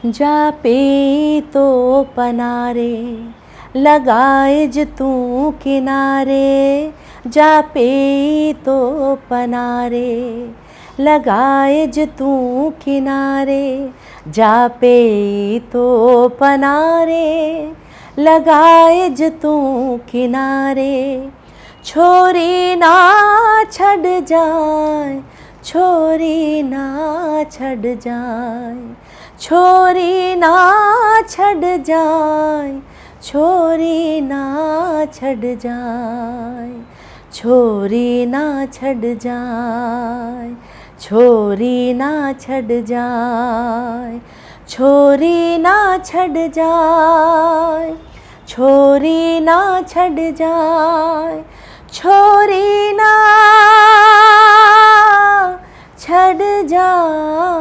جا پيتو پناري لڳائج تون ڪناري جا پيتو پناري لڳائج تون ڪناري جا پيتو پناري لڳائج تون ڪناري ڇوري نا ڇڏجانء ڇوري نا ڇڏجانء ڇوري نا ڇڏجانء ڇوري نا ڇڏجانء ڇوري نا ڇڏجانء ڇوري نا ڇڏجانء ڇوري نا ڇڏجانء ڇوري نا ڇڏجانء ڇوري نا ڇڏجانء.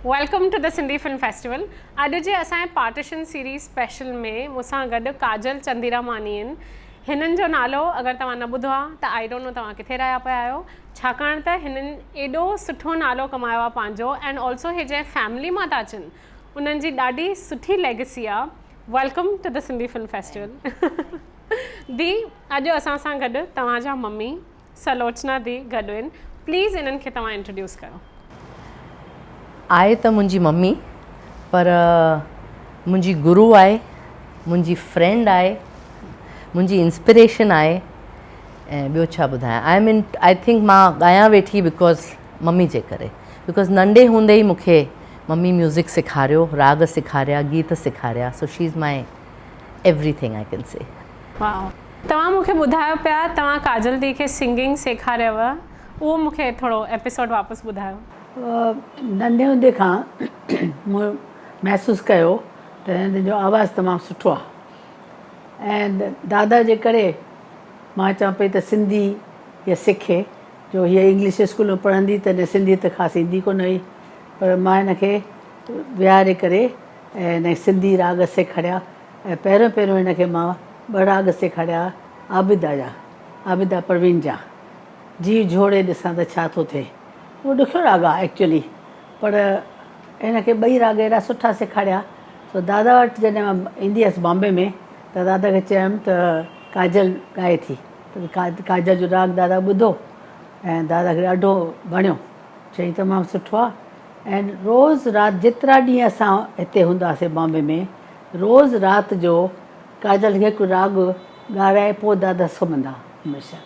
Welcome to the Sindhi film festival اڄ جي اسان جي پارٽيشن سيريز اسپيشل ۾ مون سان گڏ ڪاجل چنديراماني آهن هنن جو نالو اگر توهان نه ٻڌو آهي ته I don't know توهان ڪٿي رهيا پيا آهيو ڇاڪاڻ ته هنن ايڏو سٺو نالو ڪمايو آهي پنهنجو اينڊ آلسو هي جنهن فيملي مان ٿا اچن انهن جي ڏاڍي سٺي ليگسي آهي welcome to the Sindhi film festival the اڄ اسان سان گڏ توهان جا ممي سلوچنا the گڏ آهن پليز انهن کي توهان انٽروڊيوس ڪيو. آهي ته منهنجي ممي پر منهنجي گرو آهي منهنجي فرينڊ آهي منهنجي انسپريشن آهي ۽ ٻيو ڇا ٻڌايان I mean I think مان ڳايان ويٺي because mummy جي ڪري because ننڍي هوندي ئي مونکي ممي ميوزڪ سيکاريو راڳ سيکاريا گيت سيکاريا so she is my everything I can say. Wow توهان مون کي ٻڌايو پيا توهان ڪاجل the کي سنگنگ سيکاريو اهو مون کي ٿورو ايپيسوڊ واپس ٻڌايو. ننڍي هوندي کان مون محسوس ڪيو ته هن جو آواز تمام سٺو آهي ۽ دادا جي ڪري مان چوان پئي ته سنڌي هيء سکي جو هيء انگلش اسڪول ۾ پڙهندي تڏهن سنڌي ته خاص ايندي ڪونه هئي پر مان هن کي ويهاري ڪري ۽ هن کي سنڌي راڳ سيکاريا ۽ پهريون پهريون هن کي مان ٻه راڳ سيکاريا عابده جا، عابده پروين جا، جيء جهوڙي ڏسان ته ڇا ٿو ٿئي. اهو ڏکيو راڳ آ ايڪچوئلي پر هن کي ٻئي راڳ اهڙا سٺا سيکاريا سو دادا وٽ جڏهن مان ايندي هيس بامبي ۾ ته دادا کي چيم ته ڪاجل ڳائي ٿي ته ڪاجل جو راڳ دادا ٻڌو ۽ دادا کي ڏاڍو وڻيو چيائين تمام سٺو آ ۽ روز رات جيترا ڏينهن اسان هتي هوندا هئاسين بامبي ۾ روز رات جو ڪاجل کي هڪ راڳ ڳارائي پوء دادا سمهندا هميشه.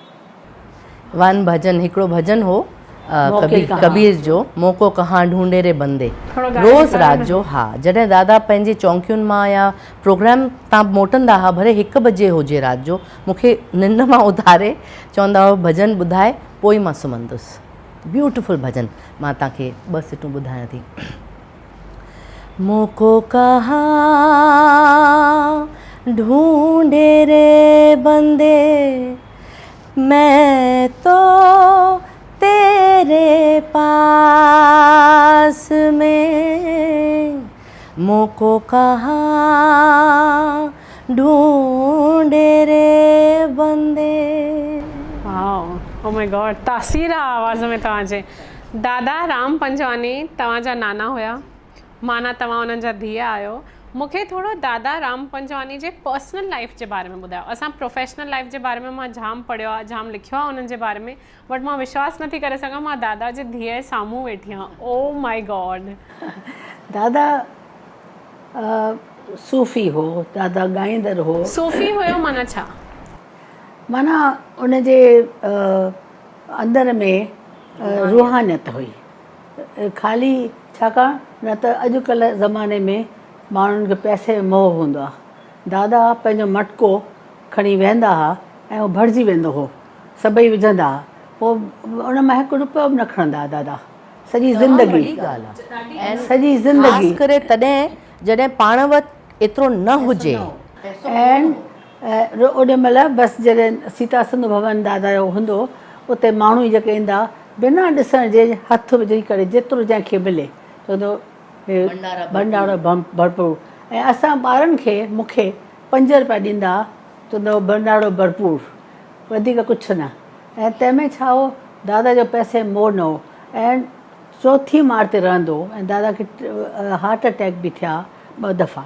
ون ڀڄن هڪڙو ڀڄن هو ڪبير ڪبير جو موقعو ڪهان ڍونڍي ري بندي روز رات جو ها جڏهن دادا پنهنجي چونڪين مان يا پروگرام تان موٽندا ها ڀلي هڪ بجي هجي رات جو مون کي ننڊ مان اٿاري چوندا هئا ڀڄن ٻڌائي پوء ئي مان سمهندس بيوٽيفل ڀڄن مان توهان کي ٻه سٽون ٻڌايان ٿي. موقعو ڪهان ڍونڍي ري بندي مين تو تيري پاس ۾ موقعو ڪهان ڍونڍي ري بندي. واو او مائي گاڊ تاثير آ آواز ۾ توهان جي. دادا رام پنجواڻي توهان جا نانا هيا معنيٰ توهان انهن جا ڌيء آهيو مون کي ٿورو دادا رام پنجواڻي جي پرسنل لائيف جي باري ۾ ٻڌايو اسان پروفيشنل لائيف جي باري ۾ مان جام پڙهيو آهي جام لکيو آهي انهن جي باري ۾ بٽ مان وشواس نٿي ڪري سگهان مان دادا جي ڌيء جي سامهون ويٺي آهيان او مائي گاڊ. دادا صوفي هو دادا ڳائيندڙ هو. صوفي هيو معنيٰ ڇا؟ معنيٰ ان جي اندر ۾ روحانيت هئي خالي ڇاڪاڻ نه ته اڄڪلهه زماني ۾ ماڻهن کي پئسي جو موهه هوندو آهي دادا پنهنجو مٽڪو کڻي ويهندا هئا ۽ اهو ڀرجي ويندو هو سڀئي وجهندا هئا پوء ان مان هڪ روپيو به نه کڻندا هئا دادا سڄي زندگي سڄي زندگي خاص ڪري تڏهن جڏهن پاڻ وٽ ايترو نه هجي. ۽ اوڏي مهل بس جڏهن سيتا سنڌو ڀون دادا جو هوندو هو اتي ماڻهو جيڪي ايندا بنا ڏسڻ جي هٿ وجهي ڪري جيترو جنهن کي ملي چوندو ڀنڊارو ڀرپور ۽ اسان ٻارن کي مون کي 5 روپيا ڏيندا ها، چوندا هو ڀنڊارو ڀرپور، وڌيڪ ڪجهه نه. ۽ تنهن ۾ ڇا هو دادا جو پئسي ۾ موهه نه هو ۽ چوٿين ماڙ تي رهندو هو ۽ دادا کي هارٽ اٽيڪ به ٿيا ٻه دفعا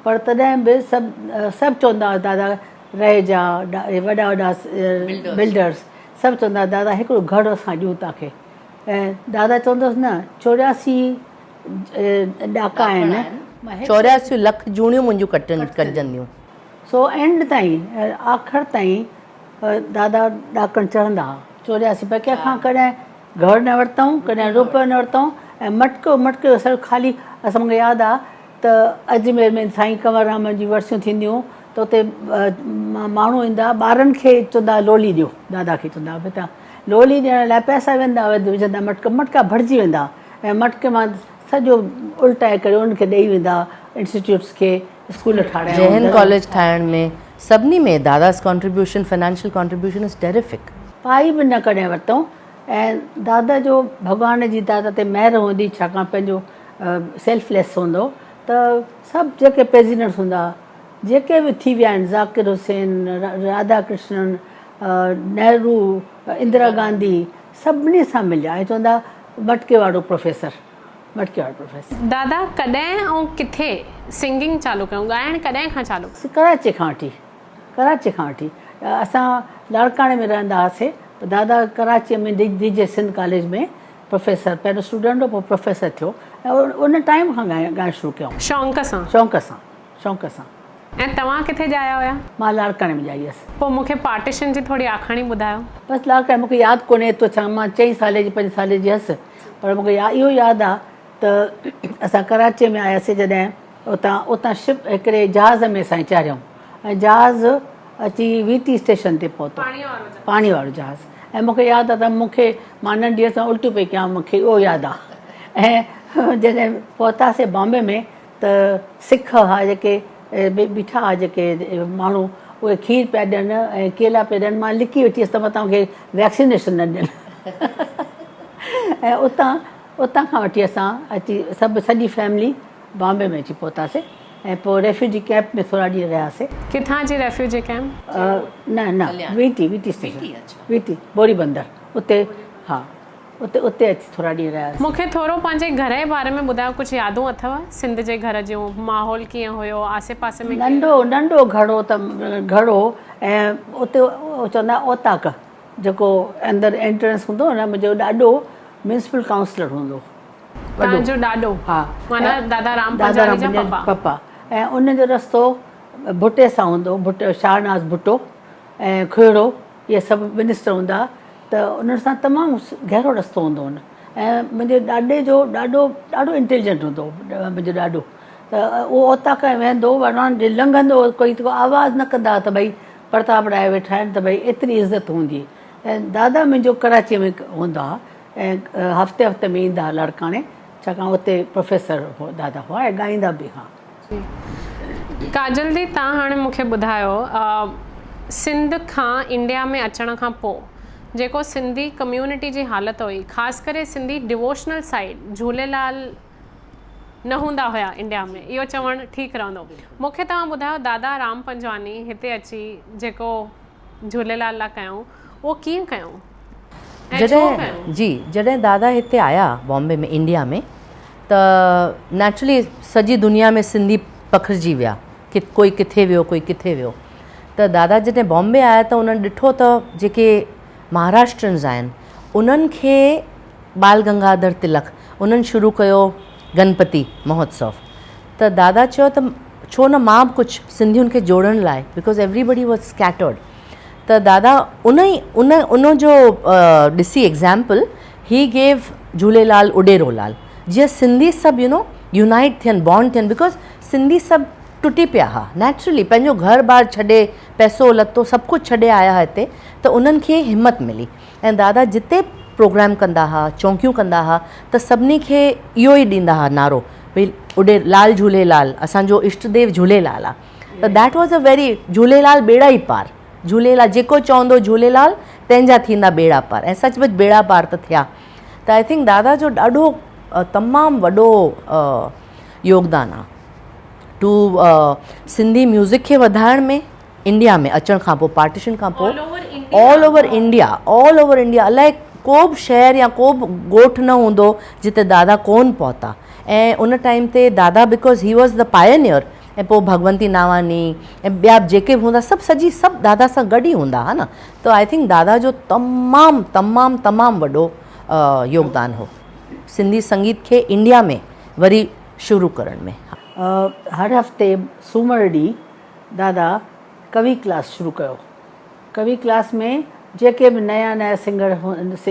پر تڏهن به سڀ سڀ چوندا هئا دادا رهيجا وڏا وڏا بلڊرس سڀ چوندا هئا دادا هڪڙو گهر اسان ڏيون توهان کي ۽ دادا چوندو هوس نه 84 ڏاڪا آهن. 84 لک جوڻيون منهنجون ڪٽجنديون. سو اينڊ تائين آخر تائين دادا ڏاڪڻ چڙهندا ها. 84 پر ڪنهن کان ڪڏهن گهر نه ورتائون ڪڏهن روپيو نه ورتائون ۽ مٽڪو مٽڪي جو سر خالي اسان مونکي ياد آ ته اجمير ۾ سائين ڪنور رام جون ورسيون ٿينديون ته اتي ماڻهو ايندا ٻارن کي چوندا لولي ڏيو دادا کي چوندا بيٽا لولي ڏيڻ لاء پئسا ويندا وجهندا مٽڪا مٽڪا ڀرجي ويندا ۽ مٽڪي مان سڄو الٽائي ڪري انهن کي ڏئي ويندا انسٽيٽيوٽس کي اسڪول ٺاهرايا جنهن ڪاليج ٺاهڻ ۾ سڀني ۾ دادا's contribution financial contribution is terrific. پائي به نه ڪڏهن ورتائون ۽ دادا جو ڀڳوان جي دادا تي مهر هوندي ڇاڪاڻ پنهنجو سيلف ليس هوندو ته سڀ جيڪي پريزيڊنٽس هوندا جيڪي به ٿي ويا آهن ذاڪر حسين، راڌا ڪرشنن، نهرو، اندرا گانڌي سڀني سان مليا ۽ چوندا مٽڪي وارو پروفيسر مٽڪي وارو پروفيسر. دادا ڪڏهن ۽ ڪٿي سنگنگ چالو ڪيو ڳائڻ ڪڏهن کان چالو ڪيو؟ ڪراچي کان وٺي ڪراچي کان وٺي اسان لاڙڪاڻي ۾ رهندا هئاسي پر دادا Karachi ۾ D J Sindh college ۾ professor پهريون اسٽوڊنٽ هو پوء پروفيسر ٿيو ۽ ان ٽائيم کان ڳائڻ شروع ڪيائون. شونق سان. شونق سان شونق سان. ۽ توهان ڪٿي ڄايا هيا؟ مان لاڙڪاڻي ۾ ڄائي هيس. پوء مون کي پارٽيشن جي ٿوري آکاڻي ٻڌايو. بس لاڙڪاڻي مون کي ياد ڪونهي ايترو ڇا مان چئين سالي جي پنج سالي جي هيس پر مون کي اهو ياد آ ته اسان ڪراچي ۾ آياسي جڏهن اتان اتان شپ هڪڙي جهاز ۾ اسان کي چاڙهيائون ۽ جهاز اچي وي ٽي اسٽيشن تي پهتو پاڻي وارو جهاز ۽ مون کي ياد آ ته مون کي مان ننڍي هيس الٽيون پئي ڪيان مون کي اهو ياد آ ۽ جڏهن پهتاسي بامبي ۾ ته سک ها جيڪي بيٺا ها جيڪي ماڻهو اهي کير پيا ڏين ۽ ڪيلا پيا ڏين مان لڪي ويٺي هيس ته متان مون کي ويڪسينيشن نه ڏين ۽ اتان اتان کان وٺي اسان اچي سڀ سڄي فيملي بامبي ۾ اچي پهتاسي ۽ پوء ريفيوجي ڪيمپ ۾ ٿورا ڏينهن رهياسي. ڪٿان جي ريفيوجي ڪيمپ؟ نه نه V T V T station V T Bori Bunder اتي ها اتي اتي اچي ٿورا ڏينهن رهياسي. مون کي ٿورو پنهنجي گهر جي باري ۾ ٻڌايو ڪجهه يادون اٿو سنڌ جي گهر جون ماحول ڪيئن هيو آسي پاسي ۾ ڪير. ننڍو ننڍو گهر هو ته گهر هو ۽ اتي چوندا اوطاق جيڪو اندر انٽرنس هوندو هو نه منهنجو ڏاڏو ميونسپل ڪائونسلر هوندو هو. توهان جو ڏاڏو ها معنيٰ دادا رام پنجواڻي جا پپا. پپا ۽ ان جو رستو ڀٽي سان هوندو هو ڀٽو شاهنواز ڀٽو ۽ کهڙو اهي سڀ منسٽر هوندا ها ته انهن سان تمام گهرو رستو هوندو هن ۽ منهنجي ڏاڏي جو ڏاڏو ڏاڍو انٽيليجنٽ هوندو هو منهنجو ڏاڏو ته اهو اوطاق ۾ ويهندو هو ورنان جي لنگهندو هو ڪوئي ته آواز نه ڪندا ها ته ڀئي پرتاب راء ويٺا آهن ته ڀئي ايتري عزت هوندي هئي ۽ دادا منهنجو ڪراچيء ۾ هوندا ها ۽ هفتي هفتي ۾ ايندا ها لاڙڪاڻي ڇاڪاڻ اتي پروفيسر دادا هئا ۽ ڳائيندا به ها. ڪاجل the تان هاڻي مون کي ٻڌايو سنڌ کان انڊيا ۾ اچڻ کان پو جيڪو سنڌي ڪميونٽي جي حالت هئي خاص ڪري سنڌي ڊووشنل سائيڊ جهوليلال نه هوندا هيا انڊيا ۾ اهو چوڻ ٺيڪ رهندو مون کي توهان ٻڌايو دادا رام پنجواڻي هتي اچي جيڪو جهوليلال لا ڪيائون اهو ڪيئن ڪيائون ۽ ڇو جڏهن ڪيائون؟ جي جڏهن دادا هتي آيا بامبي ۾ انڊيا ۾ ته نيچرلي سڄي دنيا ۾ سنڌي پکڙجي ويا ڪوئي ڪٿي ويو ڪوئي ڪٿي ويو ته دادا جڏهن بامبي آيا ته انهن ڏٺو ته جيڪي مهاراشٽرنز آهن انهن کي بال گنگاڌر تلڪ انهن شروع ڪيو گنپتي مهوتسو ته دادا چيو ته ڇو نه مان به ڪجهه سنڌين کي جوڙڻ لاء because everybody was scattered ته دادا ان ئي ان ان جو ڏسي ايگزامپل هي گيو جهوليلال اڏيرو لال جيئن سنڌي سڀ يو نو يونائيٽ ٿين بانڊ ٿين because Sindhi سڀ ٽٽي پيا ها نيچرلي پنهنجو گهر بار ڇڏي پئسو لتو سڀ ڪجهه ڇڏي آيا ها هتي ته انهن کي همت ملي ۽ دادا جتي پروگرام ڪندا ها چونڪيون ڪندا ها ته سڀني کي اهو ئي ڏيندا ها نعرو ڀئي اڏي لال جهوليلال اسان جو اشٽ ديو جهوليلال آ ته that was a very Jhulelal ٻيڙا ئي پار جهوليلال جيڪو چوندو جهوليلال تنهن جا ٿيندا ٻيڙا پار ۽ سچ پچ ٻيڙا پار ته ٿيا ته I think دادا جو ڏاڍو تمام وڏو يوگدان آ ٽو سنڌي ميوزڪ کي وڌائڻ ۾ انڊيا ۾ اچڻ کان پوء پارٽيشن کان پوء all over India all over India الائي ڪو به شهر يا ڪو به ڳوٺ نه هوندو جتي دادا ڪون پهتا ۽ ان ٽائيم تي دادا because he was the pioneer ۽ پوء ڀڳونتي ناواني ۽ ٻيا به جيڪي به هوندا سڀ سڄي سڀ دادا سان گڏ ئي هوندا ها نه ته I think دادا جو تمام تمام تمام وڏو يوگدان هو سنڌي سنگيت کي انڊيا ۾ وري شروع ڪرڻ ۾. هر هفتي سومر ڏينهن دادا ڪوي ڪلاس شروع ڪيو. ڪوي ڪلاس ۾ جيڪي به نيا نيا سنگر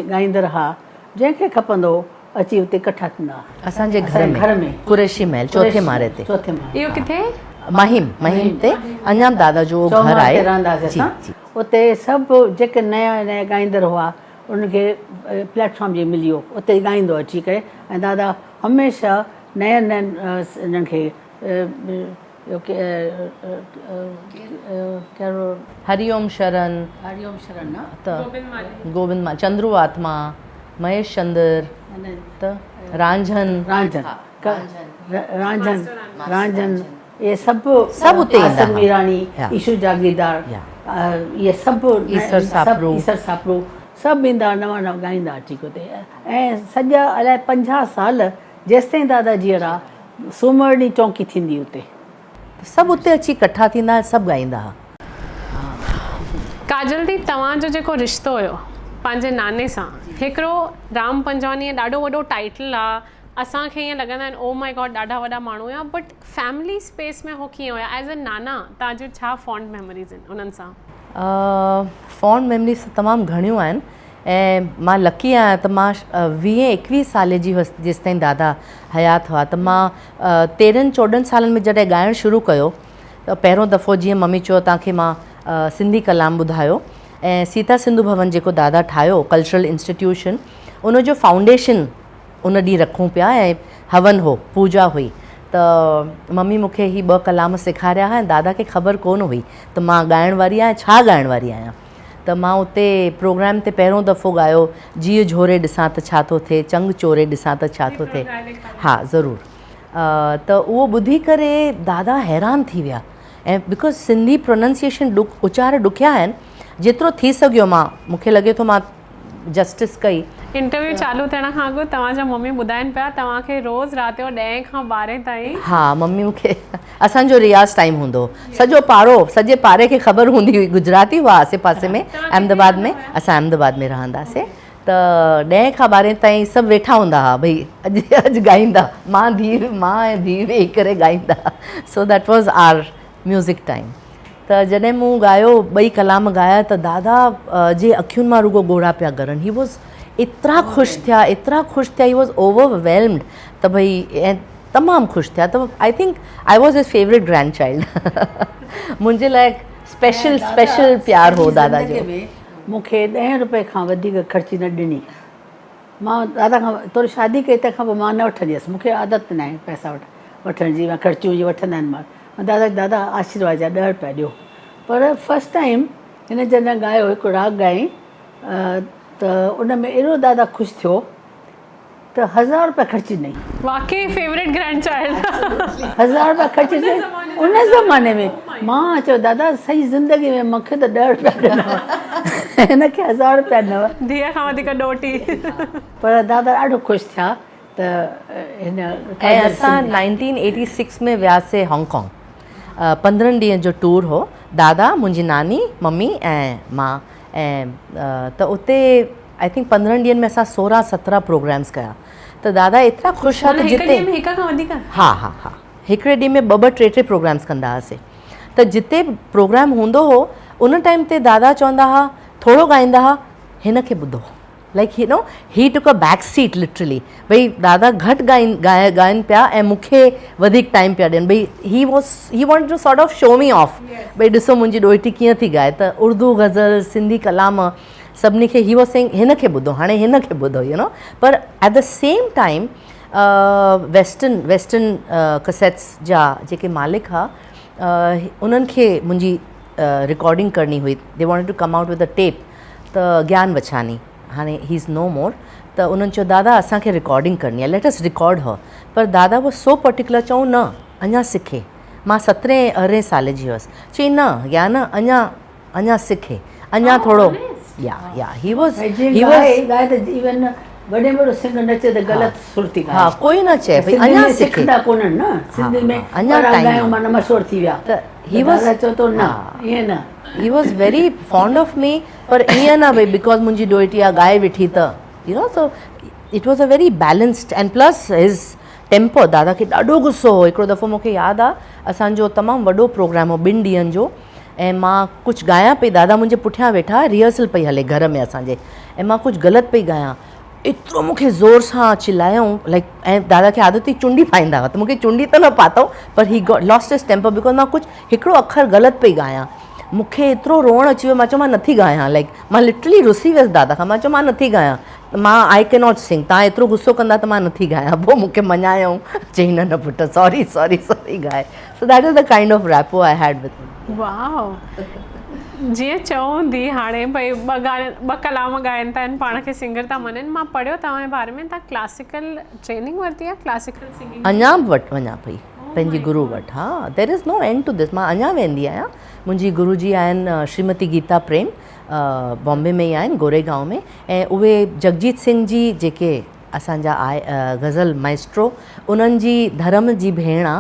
ڳائيندڙ ها جنهن کي کپندو هو اچي اتي ڪٺا ٿيندا ها. اسان جي گهر ۾ قريشي محل چوٿين ماڙي تي. اهو ڪٿي؟ ماهيم ماهيم تي اڃا به دادا جو اهو گهر آهي. رهندا هئاسين اسان اتي سڀ جيڪي نيا نيا ڳائيندڙ هئا انهن کي پليٽ فارم جيئن ملي ويو اتي ڳائيندو اچي ڪري ۽ دادا هميشه نين نين انهن کي ڪهڙو. هري اوم شرن. هري اوم شرن نه. ته گوبند مالهي چندرو آتما مهيش چندر ته رانجهن. رانجهن رانجهن رانجهن اهي سڀ سڀ اتي ايندا آصف ميراڻي ايشو جاگيردار اهي سڀ ايسر ساپرو ايسر ساپرو سڀ ايندا نوان نوان ڳائيندا اچي اتي ۽ سڄا الائي 50 سال جيستائين دادا جيئرا سومر ڏينهن چونڪي ٿيندي اتي. سڀ اتي اچي ڪٺا ٿيندا ۽ سڀ ڳائيندا ها. ڪاجل the توهان جو جيڪو رشتو هيو پنهنجي ناني سان هڪڙو رام پنجواڻي ڏاڍو وڏو ٽائيٽل آ اسان کي ائين لڳندا آهن او مائي گاڊ ڏاڍا وڏا ماڻهو هيا بٽ فيملي اسپيس ۾ هو ڪيئن هيا ايز اي نانا توهان جون ڇا فونڊ ميموريز آهن انهن سان. فونڊ ميموريز ته تمام گهڻيون آهن ۽ مان لڪي آهيان ته مان ويهين ايڪويهه سالي جي هيس جيستائين دادا حيات هئا ته مان تيرهن چوڏهن سالن ۾ جڏهن ڳائڻ شروع ڪيو ته پهريون دفعو جيئن ممي چيو توهان کي مان سنڌي ڪلام ٻڌايو ۽ سيتا سنڌو ڀون جيڪو دادا ٺاهيو ڪلچرل انسٽيٽيوشن ان جو فائونڊيشن ان ڏينهن رکون پيا ۽ هون هو پوجا هئي ته ممي مون کي هي ٻه ڪلام سيکاريا هئا ۽ دادا کي خبر ڪونه هئي ته مان ڳائڻ واري آهيان ڇا ڳائڻ واري آهيان ته مان اتي پروگرام تي پهريون دفعو ڳايو جيء جهوري ڏسان ته ڇا ٿو ٿئي چنگ چوري ڏسان ته ڇا ٿو ٿئي ها ضرور ته اهو ٻڌي ڪري دادا حيران ٿي ويا ۽ because Sindhi پروننسيئيشن ڏک اچار ڏکيا آهن جيترو ٿي سگهيو مان مون کي لڳي ٿو مان جسٽس ڪئي. انٽرويو چالو ٿيڻ کان اڳ توهان جا ممي ٻڌائين پيا توهان کي روز رات جو ڏهين کان ٻارهين تائين. ها ممي مون کي اسان جو رياض ٽائيم هوندو هو سڄو پاڙو سڄي پاڙي کي خبر هوندي هئي گجراتي هئا آسي پاسي ۾ احمد آباد ۾ اسان احمد آباد ۾ رهنداسي ته ڏهين کان ٻارهين تائين سڀ ويٺا هوندا هئا ڀئي اڄ اڄ ڳائيندا مان ڌيء مان ۽ ڌيء ويهي ڪري ڳائيندا so that was our music time ته جڏهن مون ڳايو ٻئي ڪلام ڳايا ته دادا جي اکين مان رڳو ڳوڙها پيا ڳرن he was ايترا خوش ٿيا ايترا خوش ٿيا he was over ويلمڊ ته ڀئي ۽ تمام خوش ٿيا ته I think I was his favourite grandchild منهنجي لاء اسپيشل اسپيشل پيار هو دادا جو. مون کي ڏهين روپئي کان وڌيڪ خرچي نه ڏني. مان دادا کان توڙي شادي ڪئي تنهن کان پوء مان نه وٺندي هيس مون کي عادت ناهي پئسا وٺڻ جي يا خرچيون جي وٺندا آهن ماڻهو دادا دادا آشيرواد جا ڏهه روپيا ڏيو پر فرسٽ ٽائيم هن جڏهن ڳايو هڪ راڳ ڳائي ته ان ۾ اهڙو دادا خوش ٿيو ته هزار روپيا خرچي ڏنائين. واقعي فيورٽ گرينڊ چائلڊ. هزار روپيا خرچي ڏنائين ان زماني ۾ مان چيو دادا سڄي زندگي ۾ مون کي ته ڏهه روپيا ڏنا هن کي هزار روپيا ڏنو. ڌيء کان وڌيڪ ڏوهٽي. پر دادا ڏاڍو خوش ٿيا ته هن ۽ اسان نائنٽين ايٽي سڪس ۾ وياسي هانگ ڪانگ 15 ڏينهن جو ٽوئر هو دادا منهنجي ناني ممي ۽ مان ۽ ته اتي I think 15 ڏينهن ۾ اسان 16 17 پروگرامس ڪيا ته دادا ايترا خوش ٿيا ته جتي هڪ کان وڌيڪ ها ها ها هڪڙي ڏينهن ۾ ٻه ٻه ٽي ٽي پروگرامس ڪندا هئاسي ته جتي پروگرام هوندو هو ان ٽائيم تي دادا چوندا هئا ٿورو ڳائيندا هئا هن کي ٻڌو like you know he took a back seat literally ڀئي دادا گهٽ ڳائين ڳائن پيا ۽ مون کي وڌيڪ ٽائيم پيا ڏين ڀئي he was he want to sort of show me off ڀئي ڏسو منهنجي ڏوهٽي ڪيئن ٿي ڳائي ته اردو غزل سنڌي ڪلام سڀني کي he was سينگ هن کي ٻڌو هاڻي هن کي ٻڌو يو نو پر at the same time western western cassettes جا جيڪي مالڪ ها انهن کي منهنجي رڪارڊنگ ڪرڻي هئي the wanted to come out with a tape ته گيان وڇاني هاڻي هي از نو مور ته ته انهن چيو دادا اسان کي رڪارڊنگ ڪرڻي آهي ليٽ اس رڪارڊ هر پر دادا واز سو پرٽيڪولر چئون نه اڃا سکي مان سترهين ارڙهين سال جي هيس چئي نه يا نه اڃا اڃا سکي اڃا ٿورو يا يا هي واز هي واز ڳائي ته ايون وڏي ۾ وڏو سنگر نه چئي ته غلط سر ٿي ڳائي ها ڪوئي نه چئي ڀئي اڃا سکي سکندا ڪونهن نه سنڌ ۾ اڃا ٽائيم معنيٰ مشهور ٿي ويا ته هي واز چئو ٿو نه ائين نه he was very fond of me پر ائين نه ڀئي because منهنجي ڏوهٽي آ ڳائي ويٺي ته you know so it was a very balanced and plus his temper دادا کي ڏاڍو غصو هو هڪڙو دفعو مون کي ياد آ اسان جو تمام وڏو پروگرام هو ٻن ڏينهن جو ۽ مان ڪجهه ڳايان پئي دادا منهنجي پٺيان ويٺا ريهرسل پئي هلي گهر ۾ اسان جي ۽ مان ڪجهه غلط پئي ڳايان ايترو مون کي زور سان چلايائون لائڪ ۽ دادا کي عادت هئي چونڊي پائيندا هئا ته مون کي چونڊي ته نه پاتائون پر he got lost his temper because مان ڪجهه هڪڙو اکر غلط پئي ڳايان مون کي ايترو روئڻ اچي ويو مان چيو مان نٿي ڳايان لائڪ مان لٽرلي رسي ويس دادا کان مان چيو مان نٿي ڳايان مان آء ڪي not سنگ تان ايترو غصو ڪندا ته مان نٿي ڳايان پوء مون کي مڃايائون چئي نه نه پٽ سوري سوري سوري ڳائي so that is the kind of rapport I had with him. Wow جيئن چئون ٿي هاڻي ڀئي ٻه گانا ٻه ڪلام ڳائن ٿا ۽ پاڻ کي سنگر ٿا مڃن مان پڙهيو توهان جي باري ۾ توهان ڪلاسيڪل ٽريننگ ورتي آهي ڪلاسيڪل سنگنگ جي؟ اڃا به وٽ وڃان پئي پنهنجي گرو وٽ ها there is no end to this مان اڃا ويندي آهيان منهنجي گرو جي آهن شريمتي گيتا پريم بامبي ۾ ئي آهن گوري گائون ۾ ۽ اهي جگجيت سنگهه جي جيڪي اسان جا آء غزل مائسٽرو انهن جي ڌرم جي ڀيڻ آ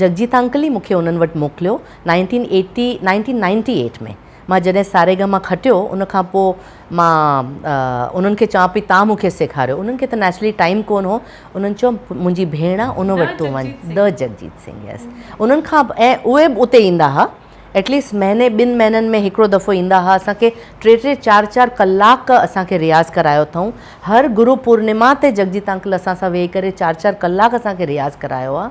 جگجيت انڪل ئي مونکي انهن وٽ موڪليو nineteen eighty nineteen ninety eight ۾ مان جڏهن ساري گا ما کٽيو ان کان پوء مان انهن کي چوان پئي تان مونکي سيکاريو انهن کي ته نيچرلي ٽائيم ڪون هو انهن چيو منهنجي ڀيڻ آ ان وٽ تون وڃ د جگجيت سنگهه يس انهن کان ۽ اهي به اتي ايندا ها ايٽ ليسٽ مهيني ٻن مهينن ۾ هڪڙو دفعو ايندا ها اسان کي ٽي ٽي چار چار ڪلاڪ اسان کي رياض ڪرايو اٿئون هر گرو پورنما تي جگجيت انڪل اسان سان ويهي ڪري چار چار ڪلاڪ اسان کي رياض ڪرايو آ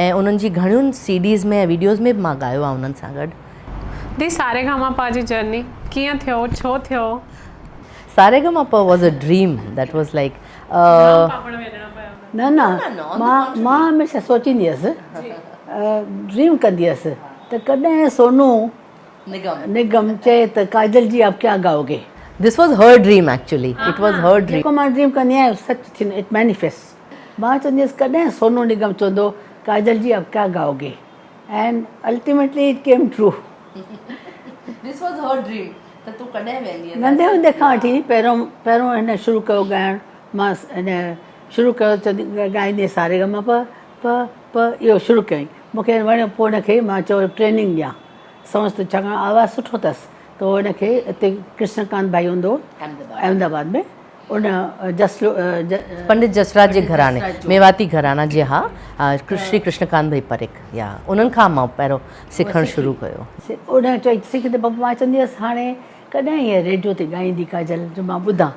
۽ انهن جي گهڻين سي ڊيز ۾ ۽ ويڊيوز ۾ به مان ڳايو آ انهن سان گڏ. The ساري گا ما پا جي جرني ڪيئن ٿيو ڇو ٿيو؟ ساري گا ما پا was a dream that was like جام پاپڙ ويلڻا پيا هوندا. نه نه مان مان هميشه سوچيندي هيس ڊريم ڪندي هيس ته ڪڏهن سونو نگم چئي ته ڪاجل جي آپ ڪيا گائوگي. This was her dream actually it was her dream. جيڪو مان ڊريم ڪندي آهيان سچ ٿيندو it manifest مان چوندي هيس ڪڏهن سونو نگم چوندو ڪاجل جي آپ ڪيا گائوگي and ultimately it came true. This was her dream ته تون ڪڏهن ويندينء. ننڍي هوندي کان وٺي پهريون پهريون هن شروع ڪيو ڳائڻ مان هن شروع ڪيو چوندي ڳائيندي هيس سا ري گا ما پ پ پ اهو شروع ڪيائين مون کي وڻيو پوء هن کي مان چيو ٽريننگ ڏيان سونس ته ڇاڪاڻ آواز سٺو اٿس ته هن کي اتي ڪرشن ڪانت ڀائي هوندو هو احمد آباد ۾ ان جسلو پنڊت جسراج جي گهراڻي ميواتي گهراڻا جي ها شري ڪرشن ڪانت ڀائي پريک يا انهن کان مان پهريون سکڻ شروع ڪيو. ان چئي سک ته پپا مان چوندي هيس هاڻي ڪڏهن هيء ريڊيو تي ڳائيندي ڪاجل جو مان ٻڌان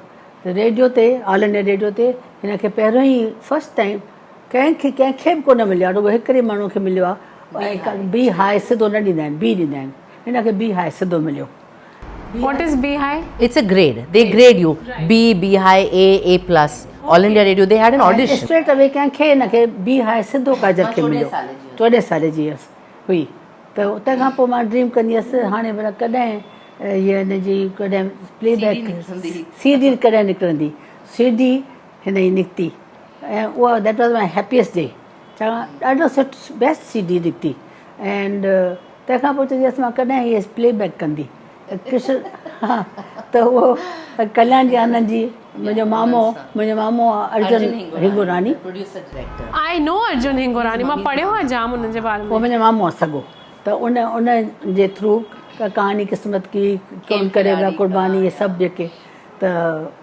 ته ريڊيو تي آل انڊيا ريڊيو تي هن کي پهريون ئي فرسٽ ٽائيم ڪنهن کي ڪنهن کي به ڪونه مليو آهي رڳو هڪڙي ماڻهو کي مليو آهي ۽ بي هاء سڌو نه ڏيندا آهن بي ڏيندا آهن هن کي بي هاء سڌو مليو. What is B high? It's a grade they grade you B B high A A plus all India radio they had an audition. Straight away ڪنهن کي هن کي بي هاء سڌو ڪاجل کي مليو 14 سالي جي هيس هئي ته تنهن کان پوء مان ڊريم ڪندي هيس هاڻي ڀلا ڪڏهن هيء هن جي ڪڏهن پلي بيڪ سي ڊي ڪڏهن نڪرندي سي ڊي هن جي نڪتي ۽ اها that was my happiest day ڇاڪاڻ ڏاڍو سٺ بيسٽ سي ڊي نڪتي اينڊ تنهن کان پوء چوندي هيس مان ڪڏهن هيء پلي بيڪ ڪندي ته ڪرشن ها ته اهو ڪلياڻ جي آنند جي منهنجو مامو منهنجو مامو آ ارجن هنگوراڻي. آء نو ارجن هنگوراڻي مان پڙهيو آ جام انهن جي باري ۾. اهو منهنجو مامو آ سڳو ته ان ان جي ٿرو ڪهاڻي قسمت ڪي ڪون ڪري گا قرباني اهي سڀ جيڪي ته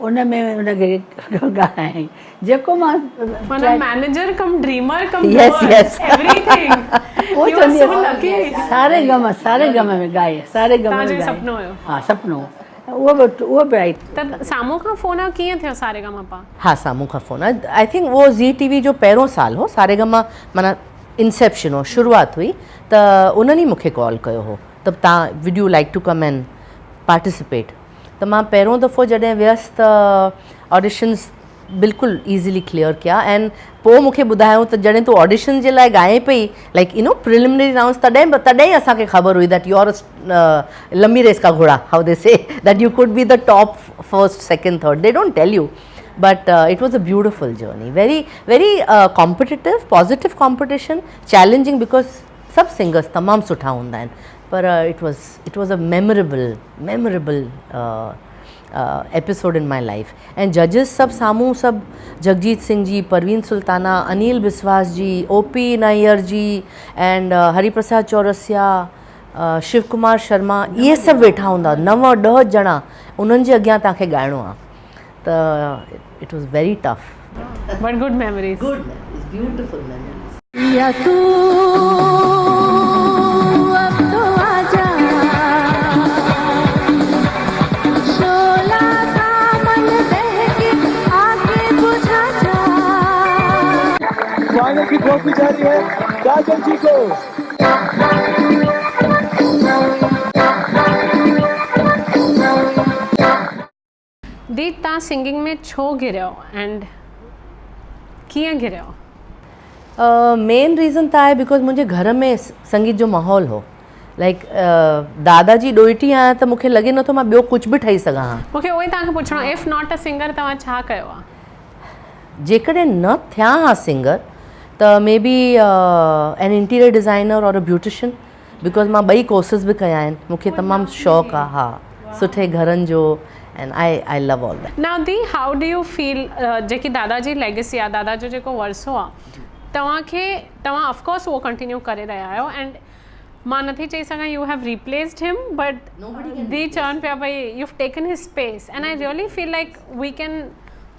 ان ۾ ان کي ڳارايائين جيڪو مان معنيٰ manager cum dreamer cum doer everything پوء چوندي هيس ساري غم ساري غم ۾ ڳائي ساري غم ۾ ڳائي سپنو هيو ها سپنو اهو به اهو به رائٽ. ته سامهون کان فون آيو ڪيئن ٿيو ساري گا ما پا؟ ها سامهون کان فون آيو I think اهو زي ٽي وي جو پهريون سال هو ساري گا ما معنيٰ انسيپشن هو شروعات هئي ته انهن ئي مون کي ڪال ڪيو هو ته تان would you like to come and participate ته مان پهريون دفعو جڏهن ويس ته آڊيشنز بلڪل ايزلي ڪليئر ڪيا ۽ پوء مون کي ٻڌايائون ته جڏهن تون آڊيشن جي لاء ڳائين پئي like you know preliminary rounds تڏهن به تڏهن ئي اسان کي خبر هئي that you are لمبي ريس کا گهوڙا how the see that you could be the top first second third they don't tell you But it was a beautiful journey very very competitive positive competition challenging because سڀ singers تمام سٺا هوندا آهن پر it was it was a memorable memorable episode in my life ۽ ججز سڀ سامهون سڀ جگجيت سنگهه جي پروين سلطانه انيل بسواس جي او پي نائر جي اينڊ هري پرساد چورسيا شو ڪمار شرما اهي سڀ ويٺا هوندا نو ڏهه ڄڻا انهن جي اڳيان توهان کي ڳائڻو آهي ته it was very tough. But good memories. Good memories beautiful memories. يا تو اب تو آجا شعلا سا من بهڪي آڪي بجھا جا. فائنل ڪي ٽرافي جا رهي هي ڪاجل جي ڪو. The تان سنگنگ ۾ ڇو گهريو اينڊ ڪيئن گهريو؟ مين ريزن ته آهي because منهنجي گهر ۾ سنگيت جو ماحول هو لائڪ دادا جي ڏوهٽي آهيان ته مونکي لڳي نٿو مان ٻيو ڪجهه به ٺهي سگهان ها. مونکي اهو ئي توهان کي پڇڻو هو اف not a singer توهان ڇا ڪيو ها؟ جيڪڏهن نه ٿيان ها سنگر ته may be an interior designer or a beautician because مان ٻئي ڪورسز به ڪيا آهن مونکي تمام شوق آ ها سٺي گهرن جو and I I love all that. Now the how do you feel جيڪي دادا جي ليگسي آ دادا جو جيڪو ورثو آ توهان کي توهان آف ڪورس اهو ڪنٽينيو ڪري رهيا آهيو اينڊ مان نٿي چئي سگهان you have replaced hmm but the چون پيا ڀئي you have taken his space and I really feel like we can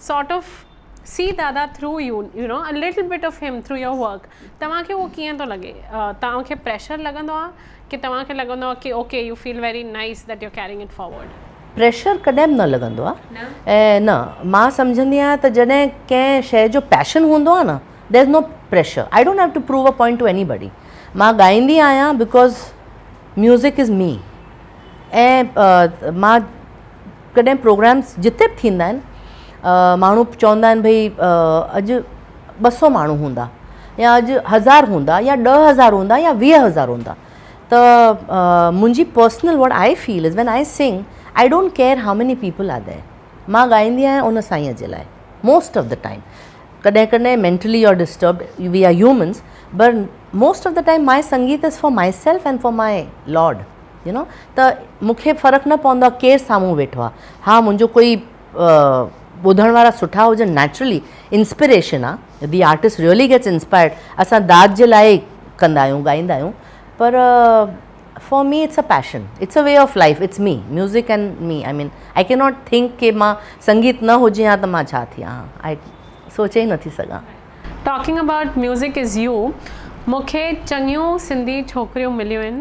sort of see Dada through you you know a little bit of him through your work توهان کي اهو ڪيئن ٿو لڳي توهان کي پريشر لڳندو آهي ڪي توهان کي لڳندو آهي ڪي okay you feel very nice that you carrying it forward. Pressure ڪڏهن به نه لڳندو آهي ۽ نه مان سمجهندي آهيان ته جڏهن ڪنهن شيء جو پيشن هوندو آهي نه there is no pressure I don't have to prove a point to anybody مان ڳائيندي آهيان because music از مي ۽ مان ڪڏهن پروگرامس جتي به ٿيندا آهن ماڻهو چوندا آهن ڀئي اڄ 200 ماڻهو هوندا يا اڄ هزار هوندا يا 10000 هوندا يا 20000 هوندا ته منهنجي personal what I feel is when I sing I don't care how many people are there مان ڳائيندي آهيان ان سائين جي لاء موسٽ آف the time ڪڏهن ڪڏهن mentally are disturbed we are humans but most of the time my sangeet is for myself and for my lord you know ته مون کي فرق نه پوندو آهي ڪير سامهون ويٺو آهي ها منهنجو ڪوئي ٻڌڻ وارا سٺا هجن نيچرلي انسپريشن آهي the artist really gets inspired اسان داد جي لاء ڪندا آهيون ڳائيندا آهيون پر for me it's a passion it's a way of life it's me music and me I mean I can not think ڪي مان سنگيت نه هجي ها ته مان ڇا ٿي ها آء سوچي ئي نٿي سگهان. Talking about music is you مون کي چڱيون سنڌي ڇوڪريون مليون آهن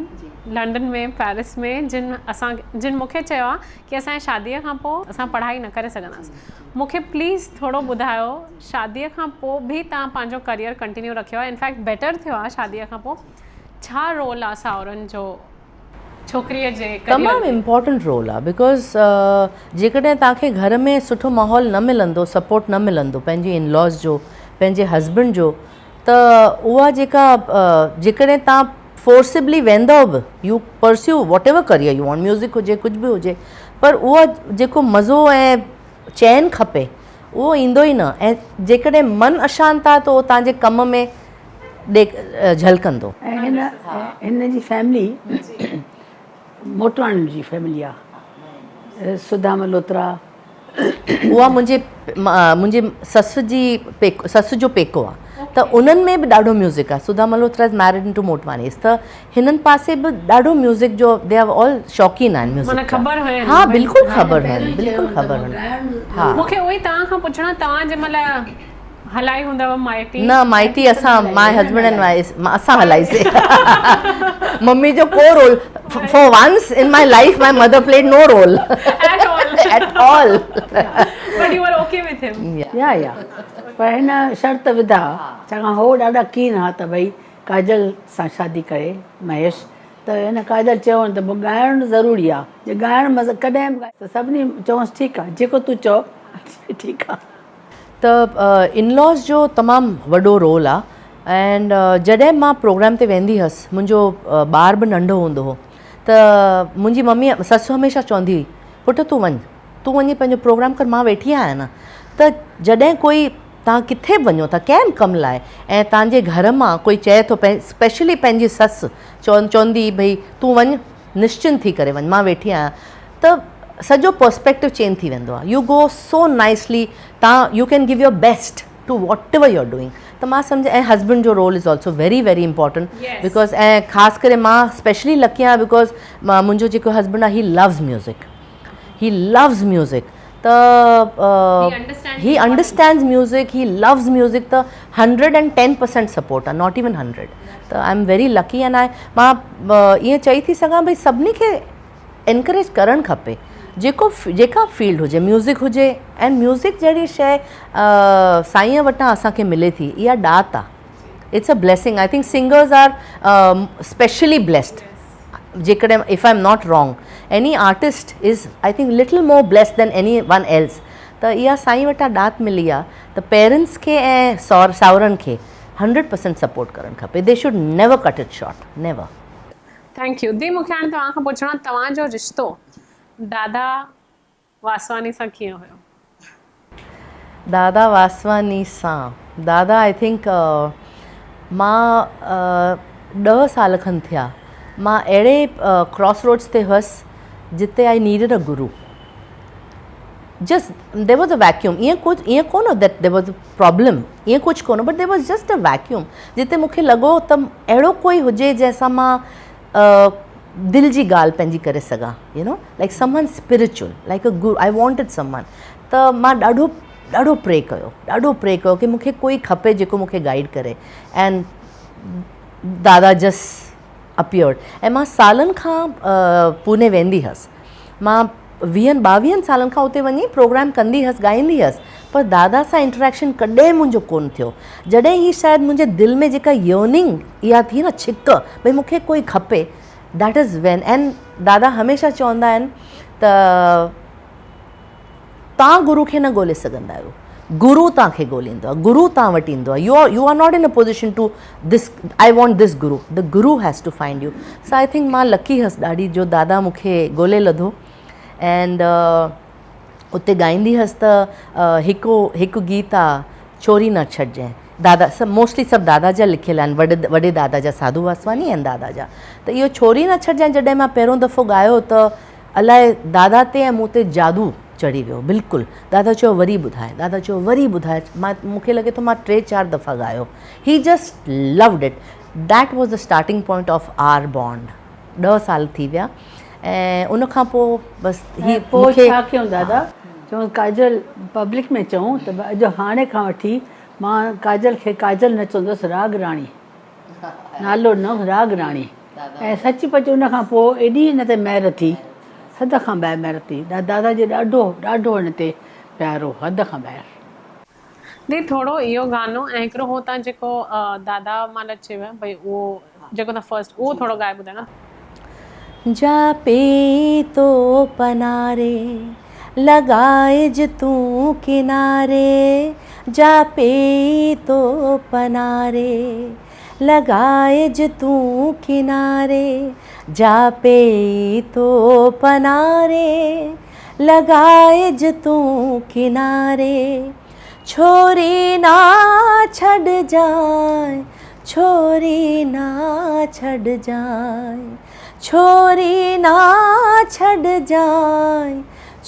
لنڊن ۾ پيرس ۾ جن اسان جن مون کي چيو آهي ڪي اسان جي شادي کان پوء اسان پڙهائي نه ڪري سگهنداسين مون کي پليز ٿورو ٻڌايو شادي کان پوء به توهان پنهنجو ڪريئر ڪنٽينيو رکيو آهي انفيڪٽ بيٽر ٿيو آهي شادي کان پوء ڇا رول آهي ساهرن جو ڇوڪريء جي ڪريئر تمام ۾؟ امپورٽنٽ رول آ because جيڪڏهن توهان کي گهر ۾ سٺو ماحول نه ملندو سپورٽ نه ملندو پنهنجي ان لاز جو پنهنجي هسبنڊ جو ته اها جيڪا جيڪڏهن توهان فورسبلي ويندؤ به you pursue whatever career you want music هجي ڪجهه به هجي پر اها جيڪو مزو ۽ چين کپي اهو ايندو ئي نه ۽ جيڪڏهن من اشانت آ ته اهو توهان جي ڪم ۾ ڏيک جهلڪندو. ۽ هن هن جي فيملي موٽواڻين جي فيملي آ سڌا ملهوترا. اها منهنجي منهنجي سس جي پيڪو سس جو پيڪو آ ته انهن ۾ به ڏاڍو ميوزڪ آ Sudha Malhotra is married into Motwanis ته هنن پاسي به ڏاڍو ميوزڪ جو the are آل شوقين آهن ميوزڪ معنيٰ خبر هين ها بلڪل خبر هين بلڪل خبر هين ها مون کي اهو ئي توهان کان پڇڻو توهان جنهن مهل هلائي هوندو مائٽي. نه مائٽي اسان my husband and my اسان هلائي سي ممي جو ڪو role for once in my life my mother played no role at all at all but you are okay with him yeah yeah پر هن شرط وڌا ڇاڪاڻ هو ڏاڍا ڪين ها ته ڀئي ڪاجل سان شادي ڪري مهيش ته هن ڪاجل چيو ته پوء ڳائڻ ضروري آ جي ڳائڻ مطلب ڪڏهن به ته سڀني چيونس ٺيڪ آ جيڪو تون چئو ٺيڪ آ. ته ان لاز جو تمام وڏو رول آ اينڊ جڏهن مان پروگرام تي ويندي هيس منهنجو ٻار به ننڍو هوندو هو ته منهنجي ممي سس هميشه چوندي هئي پٽ تون وڃ تون وڃي پنهنجو پروگرام ڪر مان ويٺي آهيان نه ته جڏهن ڪوئي توهان ڪٿي به وڃو ٿا ڪنهن به ڪم لاء ۽ توهان جي گهر مان ڪوئي چئي ٿو اسپيشلي پنهنجي سس چوندي ڀئي تون وڃ نشچنت ٿي ڪري وڃ مان ويٺي آهيان ته سڄو پرسپيڪٽو چينج ٿي ويندو آهي يو گو سو نائسلي توهان you can give your best to whatever you are doing ته مان سمجهان ۽ هسبنڊ جو role is also very very important because ۽ خاص ڪري مان اسپيشلي لڪي آهيان because منهنجو جيڪو هسبنڊ آهي he loves music he loves music ته he understands music he loves music ته 110% سپورٽ آهي not even 100 ته I am very lucky and I مان ائين چئي ٿي سگهان ڀئي سڀني کي انڪريج ڪرڻ کپي جيڪو جيڪا فيلڊ هجي ميوزڪ هجي ۽ ميوزڪ جهڙي شيء سائينء وٽان اسان کي ملي ٿي اها ڏات آهي it's a blessing I think singers are specially blessed جيڪڏهن if I am not wrong any artist is I think little more blessed than anyone else ته اها سائين وٽان ڏات ملي آ ته پيرنٽس کي ۽ ساهرن کي 100% سپورٽ ڪرڻ کپي they should never cut it short never. Thank you the مونکي هاڻي توهان کان پڇڻو آ توهان جو رشتو دادا واسواني سان ڪيئن هيو؟ دادا واسواني سان دادا I think مان ڏهه سال کن ٿيا مان اهڙي ڪراس روڊس تي هئس جتي I needed a guru just there was a vacuum ائين ڪجهه ائين ڪونه that there was a problem ائين ڪجهه ڪونه but there was just a vacuum جتي مون کي لڳو ته اهڙو ڪوئي هجي جنهن سان مان دل جي ڳالهه پنهنجي ڪري سگهان you know like someone spiritual like a guru I wanted someone ته مان ڏاڍو ڏاڍو پري ڪيو ڏاڍو پري ڪيو ڪي مونکي ڪوئي کپي جيڪو مونکي گائيڊ ڪري ۽ دادا جس اپيئرڊ ۽ مان سالن کان پوني ويندي هئس مان ويهن ٻاويهن سالن کان اتي وڃي پروگرام ڪندي هئس ڳائيندي هئس پر دادا سان انٽريڪشن ڪڏهن منهنجو ڪونه ٿيو جڏهن هي شايد منهنجي دل ۾ جيڪا يرننگ اها ٿي نه ڇڪ ڀئي مونکي ڪوئي کپي that is when and دادا هميشه چوندا آهن ته تان گرو کي نه ڳولي سگهندا آهيو گرو تان کي ڳوليندو آهي گرو تان وٽ ايندو آهي you you are not in a position to this I want this guru the guru has to find you so I think مان لڪي هئس ڏاڍي جو دادا مون کي ڳولي لڌو اينڊ اتي ڳائيندي هئس ته هڪ هڪ گيت آ چوري نه ڇڏجين دادا سڀ موسٽلي سڀ دادا جا لکيل آهن وڏي وڏي دادا جا ساڌو واسواني ۽ دادا جا ته اهو ڇوري نه ڇڏجين جڏهن مان پهريون دفعو ڳايو ته الائي دادا تي ۽ مون تي جادو چڙهي ويو بلڪل دادا چيو وري ٻڌاء دادا چيو وري ٻڌاء مان مون کي لڳي ٿو مان ٽي چار دفعا ڳايو he just loved it that was the starting point of our bond ڏهه سال ٿي ويا ۽ ان کان پوء بس هي پوء ڇا ڪيون دادا چون ڪاجل پبلڪ ۾ چئون ته اڄ هاڻي کان وٺي مان ڪاجل کي ڪاجل نه چوندس راڳ راڻي نالو ڏنو راڳ راڻي ۽ سچ پچ ان کان پوء ايڏي هن تي مهر ٿي حد کان ٻاهر مهر ٿي دادا جي ڏاڍو ڏاڍو هن تي پيار هو حد کان ٻاهر. The ٿورو اهو گانو ۽ هڪڙو هو تان جيڪو دادا مال اچيو ڀئي اهو جيڪو تان فرسٽ اهو ٿورو ڳائي ٻڌايو نه. جا پي تو پناري لڳائج تون ڪناري جا پي تو پناري لڳائج تون ڪناري جا پي تو پناري لڳائج تون ڪناري ڇوري نا ڇڏجانء ڇوري نا ڇڏجانء ڇوري نا ڇڏجانء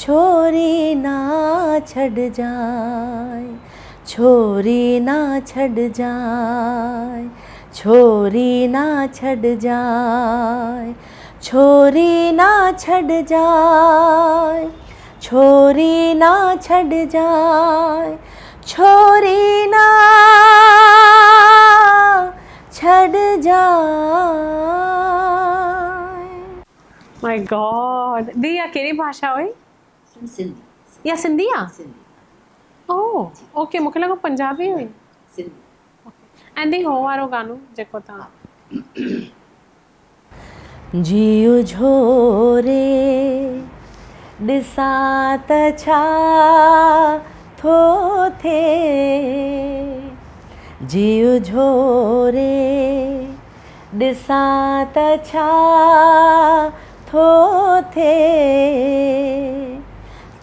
ڇوري نا ڇڏجانء ڇوري نا ڇڏجانء ڇوري نا ڇڏجانء ڇوري نا ڇڏجانء ڇوري نا ڇڏجانء ڇوري نا ڇڏجانء. مائي گاڊ the اها ڪهڙي ڀاشا هئي؟ سنڌي. اها سنڌي آ؟ سنڌي. او اوڪي مونکي لڳو پنجابي هئي. سنڌي. ۽ The هو وارو گانو جيڪو تان. جيء جھوري ڏسان ته ڇا ٿو ٿئي جيء جھوري ڏسان ته ڇا ٿو ٿئي.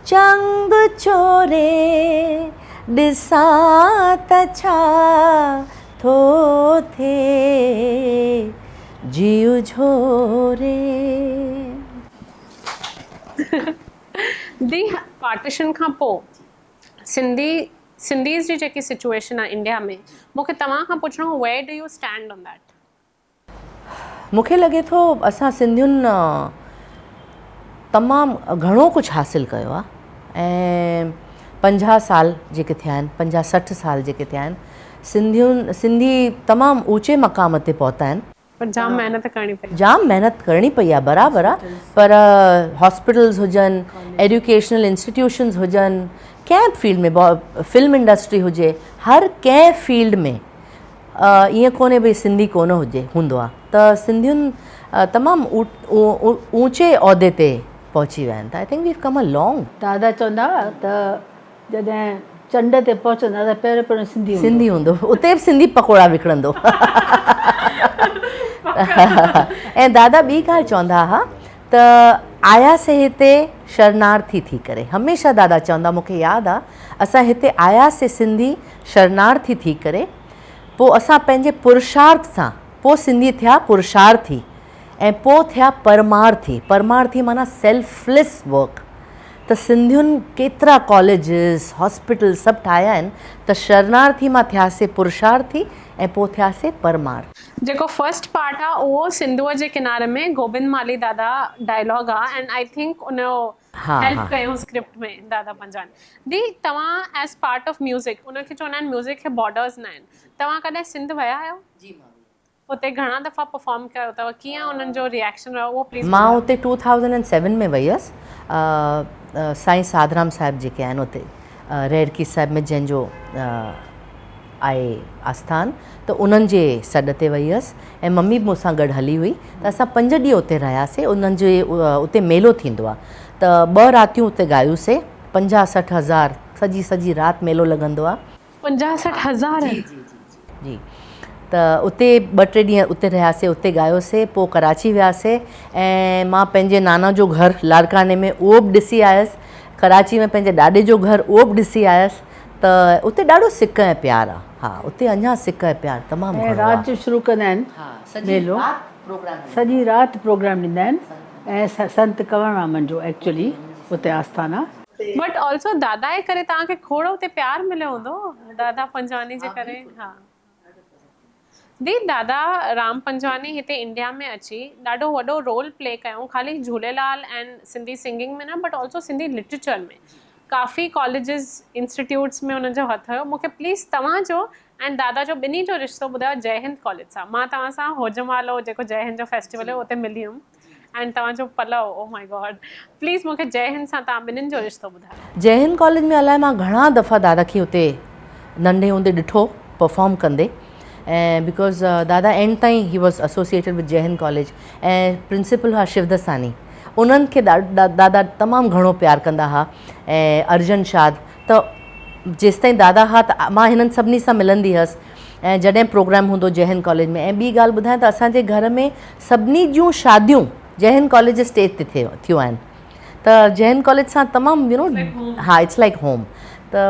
چنگ چوري ڏسان ته ڇا ٿو ٿئي جيء جهوري. The partition کان پو سنڌي سنڌيز جي جيڪي سچوئيشن آ انڊيا ۾ مون کي توهان کان پڇڻو هو where do you stand on that? مون کي لڳي ٿو اسان سنڌين تمام گهڻو ڪجهه حاصل ڪيو آ ۽ پنجاهه سال جيڪي ٿيا آهن پنجاهه 60 سال جيڪي ٿيا آهن سنڌين سنڌي تمام اوچي مقام تي پهتا آهن. پر جام محنت ڪرڻي پئي. جام محنت ڪرڻي پئي آ برابر آ پر هاسپيٽلز هجن ايڊيوڪيشنل انسٽيٽيوشنز هجن ڪنهن به فيلڊ ۾ فلم انڊسٽري هجي هر ڪنهن فيلڊ ۾ ائين ڪونهي ڀئي سنڌي ڪونه هجي هوندو آ ته سنڌين تمام اوچي عهدي تي پهچي ويا آهن ته I think we have come a long. دادا چوندا هئا ته جڏهن چنڊ تي پهچندا ته پهريون پهريون سنڌي هوندو. سنڌي هوندو اتي به سنڌي پڪوڙا وڪڻندو. ۽ دادا ٻي ڳالهه چوندا ها ته آياسي هتي شرنارٿي ٿي ڪري هميشه دادا چوندا مون کي ياد آ اسان هتي آياسي سنڌي شرنارٿي ٿي ڪري پو اسان پنهنجي پرشارٿ سان پو سنڌي ٿيا پرشارٿي ۽ پو ٿيا پرمارٿي پرمارٿي معنيٰ سيلفليس ورڪ ته سنڌين ڪيترا ڪاليجز هاسپيٽل سڀ ٺاهيا آهن ته شرنارٿي مان ٿياسي پرشارٿي ۽ پو ٿياسي پرمارٿي. جيڪو فرسٽ پارٽ آ اهو سنڌوء جي ڪناري ۾ گوبند مالهي دادا ڊائلاگ آ اينڊ I think ان جو هيلپ ڪيو اسڪرپٽ ۾ دادا پنجواڻي the توهان as part of music in کي چوندا آهن ميوزڪ کي بارڊرز نه آهن توهان ڪڏهن سنڌ ويا آهيو؟ جي مان وئي آهيان. اتي گهڻا دفعا پرفارم ڪيو اٿو ڪيئن انهن جو ريئڪشن رهيو اهو پليز مان اتي 2007 ۾ وئي هيس سائين ساڌرام صاحب جيڪي آهن اتي رهڙڪي صاحب ۾ جنهن جو آهي آسٿان ته انهن جي سڏ تي وئي هيس ۽ ممي به مون سان گڏ هلي هئي ته اسان پنج ڏينهن اتي رهياسي انهن جي اتي ميلو ٿيندو آهي ته ٻه راتيون اتي ڳايوسي پنجاهه 60 هزار سڄي سڄي رات ميلو لڳندو آهي. پنجاهه 60 هزار. جي جي جي جي ته اتي ٻه ٽي ڏينهن اتي رهياسي اتي ڳايوسي پوء ڪراچي وياسي ۽ مان پنهنجي نانا جو گهر لاڙڪاڻي ۾ اهو به ڏسي آيس ڪراچي ۾ پنهنجي ڏاڏي جو گهر اهو به ڏسي آيس ته اتي ڏاڍو سڪ ۽ پيار آ ها اتي اڃا سڪ ۽ پيار تمام ۽ گهڻو آ. رات جو شروع ڪندا آهن ميلو سڄي رات پروگرام ڏيندا آهن ۽ سنت ڪنور رامن جو ايڪچولي اتي آسٿان آ. بٽ آلسو دادا جي ڪري توهان کي کوڙ اتي پيار مليو هوندو دادا پنجواڻي جي ڪري ها the دادا رام پنجواڻي هتي انڊيا ۾ اچي ڏاڍو وڏو رول پلي ڪيو خالي جهوليلال اينڊ سنڌي سنگنگ ۾ نه بٽ آلسو سنڌي لٽريچر ۾ ڪافي ڪاليجز انسٽيٽيوٽس ۾ انهن جو هٿ هيو مونکي پليز توهان جو اينڊ دادا جو ٻنهي جو رشتو ٻڌايو جئي هند ڪاليج سان مان توهان سان هوجمالو جيڪو جئي هند جو فيسٽيول هيو اتي ملي هيم ۽ توهان جو پلئه او مائي گاڊ پليز مون کي جئي هند سان توهان ٻنهين جو رشتو ٻڌايو. جئي هند ڪاليج ۾ الائي مان گهڻا دفعا دادا کي اتي ننڍي هوندي ڏٺو پرفارم ڪندي ۽ because Dada and تائين he was associated with Jai Hind college ۽ principal هئا شودساني انهن کي دادا تمام گهڻو پيار ڪندا هئا ۽ ارجن شاد ته جيستائين دادا ها ته مان هنن سڀني سان ملندي هيس ۽ جڏهن پروگرام هوندو جئه هند ڪاليج ۾ ۽ ٻي ڳالهه ٻڌايان ته اسان جي گهر ۾ سڀني جون شاديون جئه هند ڪاليج جي اسٽيج تي ٿيون آهن ته جئه هند ڪاليج سان تمام يو نو ها it's like home ته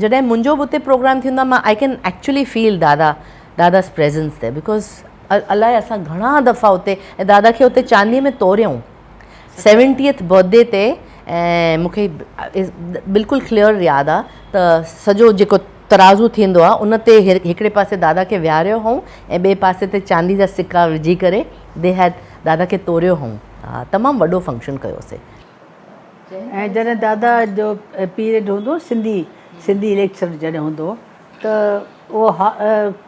جڏهن منهنجو به اتي پروگرام ٿيندو آهي مان I can actually feel Dada Dada's presence تي because الائي اسان گهڻا دفعا اتي ۽ دادا کي اتي چاندي ۾ توريائون سيونٽيٿ برٿ ڊي تي ۽ مون کي بلڪل ڪليئر ياد آ ته سڄو جيڪو ترازو ٿيندو آ ان تي هڪڙي پاسي دادا کي ويهاريو هئون ۽ ٻئي پاسي تي چاندي جا سڪا وجهي ڪري the head دادا کي توريو هئون ها تمام وڏو فنڪشن ڪيوسي. ۽ جڏهن دادا جو پيريڊ هوندو هو سنڌي سنڌي ليڪچر جڏهن هوندو هو ته اهو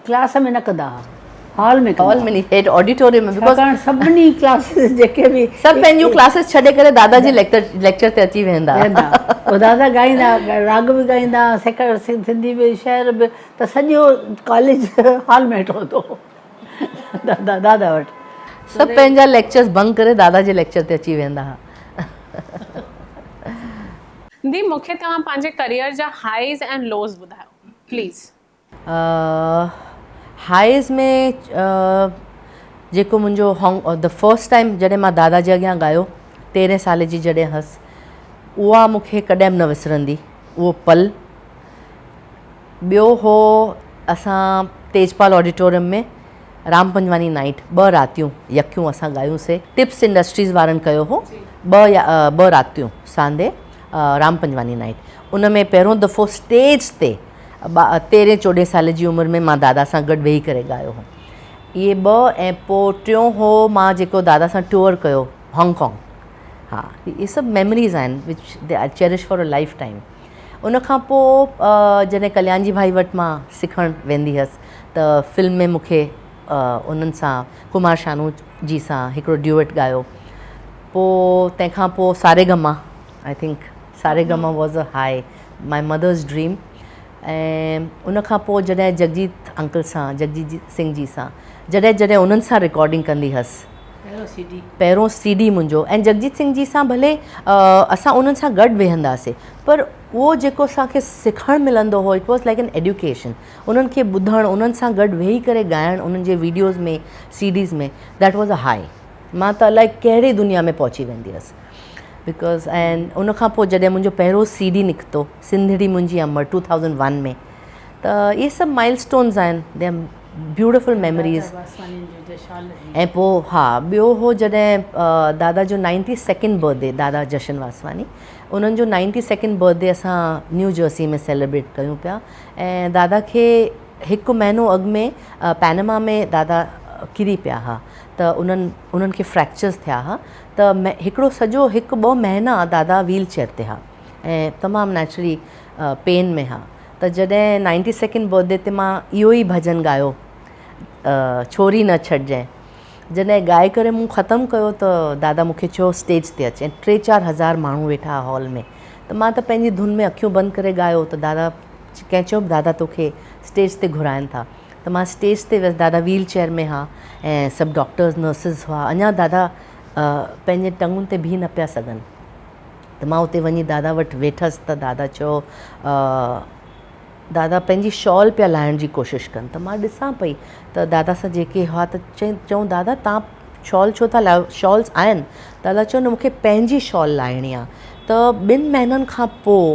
ڪلاس ۾ نه ڪندا ها هال ۾ هال ۾ هيٺ آڊيٽوريم ۾ because ڇاڪاڻ سڀني ڪلاسز جيڪي به سڀ پنهنجون ڪلاسز ڇڏي ڪري دادا جي ليڪچر ليڪچر تي اچي ويهندا ويهندا پوء دادا ڳائيندا راڳ به ڳائيندا سيڪڙ سنڌي به شعر به ته سڄو ڪاليج هال ۾ ويٺو هوندو هو دادا دادا وٽ سڀ پنهنجا ليڪچرز بنڪ ڪري دادا جي ليڪچر تي اچي ويهندا ها. The مون کي توهان پنهنجي ڪريئر جا هائيز ۽ لوز ٻڌايو پليز. هائيز ۾ جيڪو منهنجو the first time جڏهن مان دادا جي اڳيان ڳايو تيرهين سالي جي جڏهن هئس اها مون کي ڪڏهن به نه وسرندي اهو پل. ٻيو هو اسان تيجپال آڊيٽوريم ۾ رام پنجواڻي نائيٽ ٻه راتيون يڪيون اسان ڳايون سي ٽپس انڊسٽريز وارن ڪيو هو ٻه يا ٻه راتيون ساندي رام پنجواڻي نائيٽ ان ۾ پهريون دفعو اسٽيج تي تيرهين چوڏهين سال جي عمر ۾ مان دادا سان گڏ ويهي ڪري ڳايو هو اهي ٻه ۽ پوء ٽيون هو مان جيڪو دادا سان ٽوئر ڪيو هانگ ڪانگ ها اهي سڀ ميموريز آهن which they I cherish for a life time ان کان پوء جڏهن ڪليان جي ڀائي وٽ مان سکڻ ويندي هيس ته فلم ۾ مون کي انهن سان ڪمار شانو جي سان هڪڙو ڊيوئٽ ڳايو پوء تنهن کان پوء ساري گما I think Sa Re Ga Ma was a high my mother's dream ۽ ان کان پوء جڏهن جگجيت انڪل سان جگجيت سنگهه جي سان جڏهن جڏهن انهن سان رڪارڊنگ ڪندي هيس پهريون سي ڊي منهنجو ۽ جگجيت سنگهه جي سان ڀلي اسان انهن سان گڏ ويهنداسي پر اهو جيڪو اسان کي سکڻ ملندو هو it was like an education انهن کي ٻڌڻ انهن سان گڏ ويهي ڪري ڳائڻ انهن جي videos ۾ C Ds ۾ that was a high مان ته الائي ڪهڙي دنيا ۾ پهچي ويندي هيس because ۽ ان کان پوء جڏهن منهنجو پهريون سي ڊي نڪتو سنڌڙي منهنجي امڙ 2001 ۾ ته اهي سڀ مائل اسٽونز آهن the beautiful memories ۽ پوء ها ٻيو هو جڏهن دادا جو نائنٽي سيڪنڊ برٿ ڊي دادا جشن واسواڻي انهن جو نائنٽي سيڪنڊ برٿ ڊي اسان نيو جرسي ۾ سيليبريٽ ڪيون پيا ۽ دادا کي هڪ مهينو اڳ ۾ پينما ۾ دادا ڪري پيا ها ته انهن انهن کي فريڪچرز ٿيا ها ته هڪڙو سڄو هڪ ٻه مهينا دادا ويل چيئر تي ها ۽ تمام نيچرلي پين ۾ ها ته جڏهن نائنٽي سيڪنڊ برٿ ڊي تي مان اهو ئي ڀڄن ڳايو ڇوري نه ڇڏجانء جڏهن ڳائي ڪري مون ختم ڪيو ته دادا مون کي چيو اسٽيج تي اچ ۽ ٽي چار هزار ماڻهو ويٺا هئا هال ۾ ته مان ته پنهنجي ڌن ۾ اکيون بند ڪري ڳايو ته دادا ڪنهن چيو دادا توکي اسٽيج تي گهرائن ٿا ته مان اسٽيج تي ويس دادا ويل چيئر ۾ ها ۽ سڀ ڊاڪٽرز نرسز هئا اڃا دادا پنهنجي ٽنگن تي بيهي نه پيا سگهن ته مان اتي وڃي دادا وٽ ويٺس ته دادا چيو دادا پنهنجي شال پيا لاهڻ جي ڪوشش ڪن ته مان ڏسان پئي ته دادا سان جيڪي هئا ته چئي چئون دادا تان شال ڇو ٿا لاهيو شالز آهن دادا چيو نه مونکي پنهنجي شال لاهڻي آهي ته ٻن مهينن کان پوء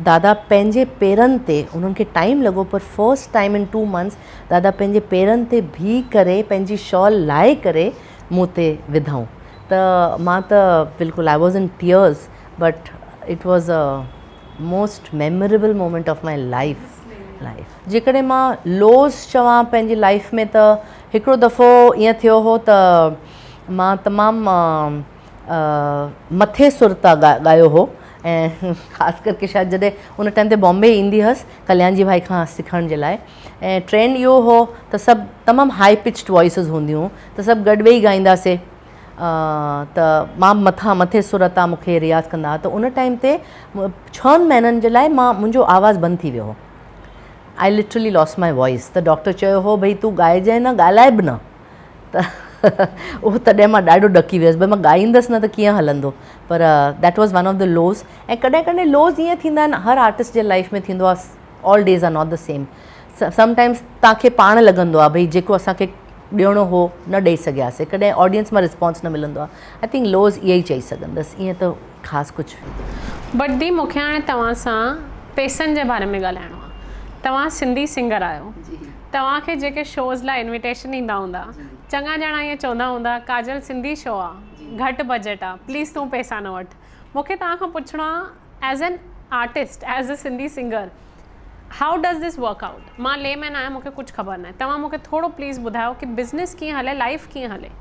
دادا پنهنجي پيرن تي انهن کي ٽائيم لڳو پر first time in two months دادا پنهنجي پيرن تي بيهي ڪري پنهنجي شال لاهي ڪري مون تي وڌائون ته مان ته بلڪل I was in tears but it was a most memorable moment of my life life. جيڪڏهن مان لوز چوان پنهنجي لائف ۾ ته هڪڙو دفعو ائين ٿيو هو ته مان تمام مٿي سر تان ڳايو هو ۽ خاص ڪرڪي شايد جڏهن ان ٽائيم تي بامبي ايندي هئس ڪليان جي ڀائي کان سکڻ جي لاء ۽ ٽرينڊ اهو هو ته سڀ تمام هائي پچڊ وائسز هونديون ته سڀ گڏ ويهي ڳائينداسي ته مان مٿان مٿي سر تان مون کي رياض ڪندا هئا ته ان ٽائيم تي ڇهن مهينن جي لاء مان منهنجو آواز بند ٿي ويو هو I literally lost my voice ته ڊاڪٽر چيو هو ڀئي تون ڳائجانء نه ڳالهائي به نه ته اهو تڏهن مان ڏاڍو ڏڪي ويس ڀئي مان ڳائيندس نه ته ڪيئن هلندو پر that was one of the lows ۽ ڪڏهن ڪڏهن لوز ائين ٿيندا آهن هر آرٽسٽ جي لائف ۾ ٿيندو آهي all days are not the same sometimes توهان کي پاڻ لڳندو آهي ڀئي جيڪو اسان کي ڏيڻو هو نه ڏئي سگهياسي ڪڏهن آڊينس مان رسپانس نه ملندو آهي I think loose اهي ئي چئي سگهندس ائين ته خاص ڪجهه. بٽ the مون کي هاڻي توهان سان پيسن جي باري ۾ ڳالهائڻو آهي توهان سنڌي سنگر آهيو توهان کي جيڪي شوز لاء انويٽيشن ايندا هوندا چڱا ڄڻا ائين چوندا هوندا ڪاجل سنڌي شو آ گهٽ بجيٽ آ پليز تون پيسا نه وٺ مون کي توهان کان پڇڻو آ as an artist as a Sindhi singer how does this work out مان لي مين آهيان مونکي ڪجهه خبر ناهي توهان مونکي ٿورو پليز ٻڌايو ڪي بزنس ڪيئن هلي لائف ڪيئن هلي.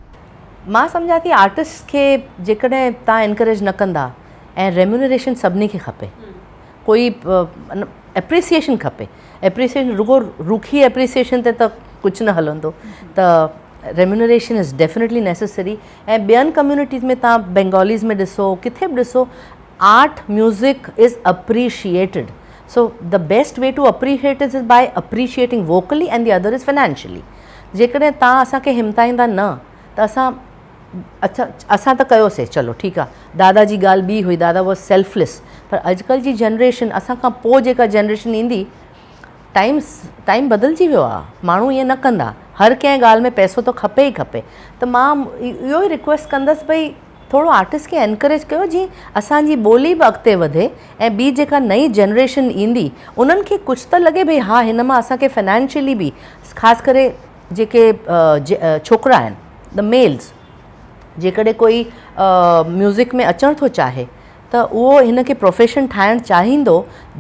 مان سمجهان ٿي آرٽسٽ کي جيڪڏهن توهان انڪريج نه ڪندا ۽ ريميونريشن سڀني کي کپي ڪوئي اپريسيئيشن کپي اپريسيئيشن رڳو روکي اپريسيئيشن تي ته ڪجهه نه هلندو ته ريميونريشن از ڊيفنيٽلي نيسيسري ۽ ٻين ڪميونٽيز ۾ توهان بينگاليز ۾ ڏسو ڪٿي به ڏسو art music is appreciated so the best way to appreciate is by appreciating vocally and the other is financially جيڪڏهن توهان اسان کي همتائيندا نه ته اسان اڇا اسان ته ڪيوسي چلو ٺيڪ آ دادا جي ڳالهه ٻي هئي دادا واز سيلفليس پر اڄڪلهه جي جنريشن اسان کان پوء جيڪا جنريشن ايندي ٽائيم ٽائيم بدلجي ويو آ ماڻهو ائين نه ڪندا هر ڪنهن ڳالهه ۾ پئسو ته کپي ئي کپي ته مان اهو ئي رڪويسٽ ڪندس ڀئي ٿورو آرٽسٽ کي انڪريج ڪيو جيئن اسان جي ٻولي به اڳتي وڌي ۽ ٻي جيڪا نئين جنريشن ايندي انهن کي ڪجهه ته لڳي ڀئي ها هن مان اسان کي فنانشلي به خاص ڪري جيڪي ڇوڪرا آهن The Males جيڪڏهن ڪوئي ميوزڪ ۾ اچڻ ٿو چاهي ته اهو هن کي پروفيشن ٺاهڻ چاهيندو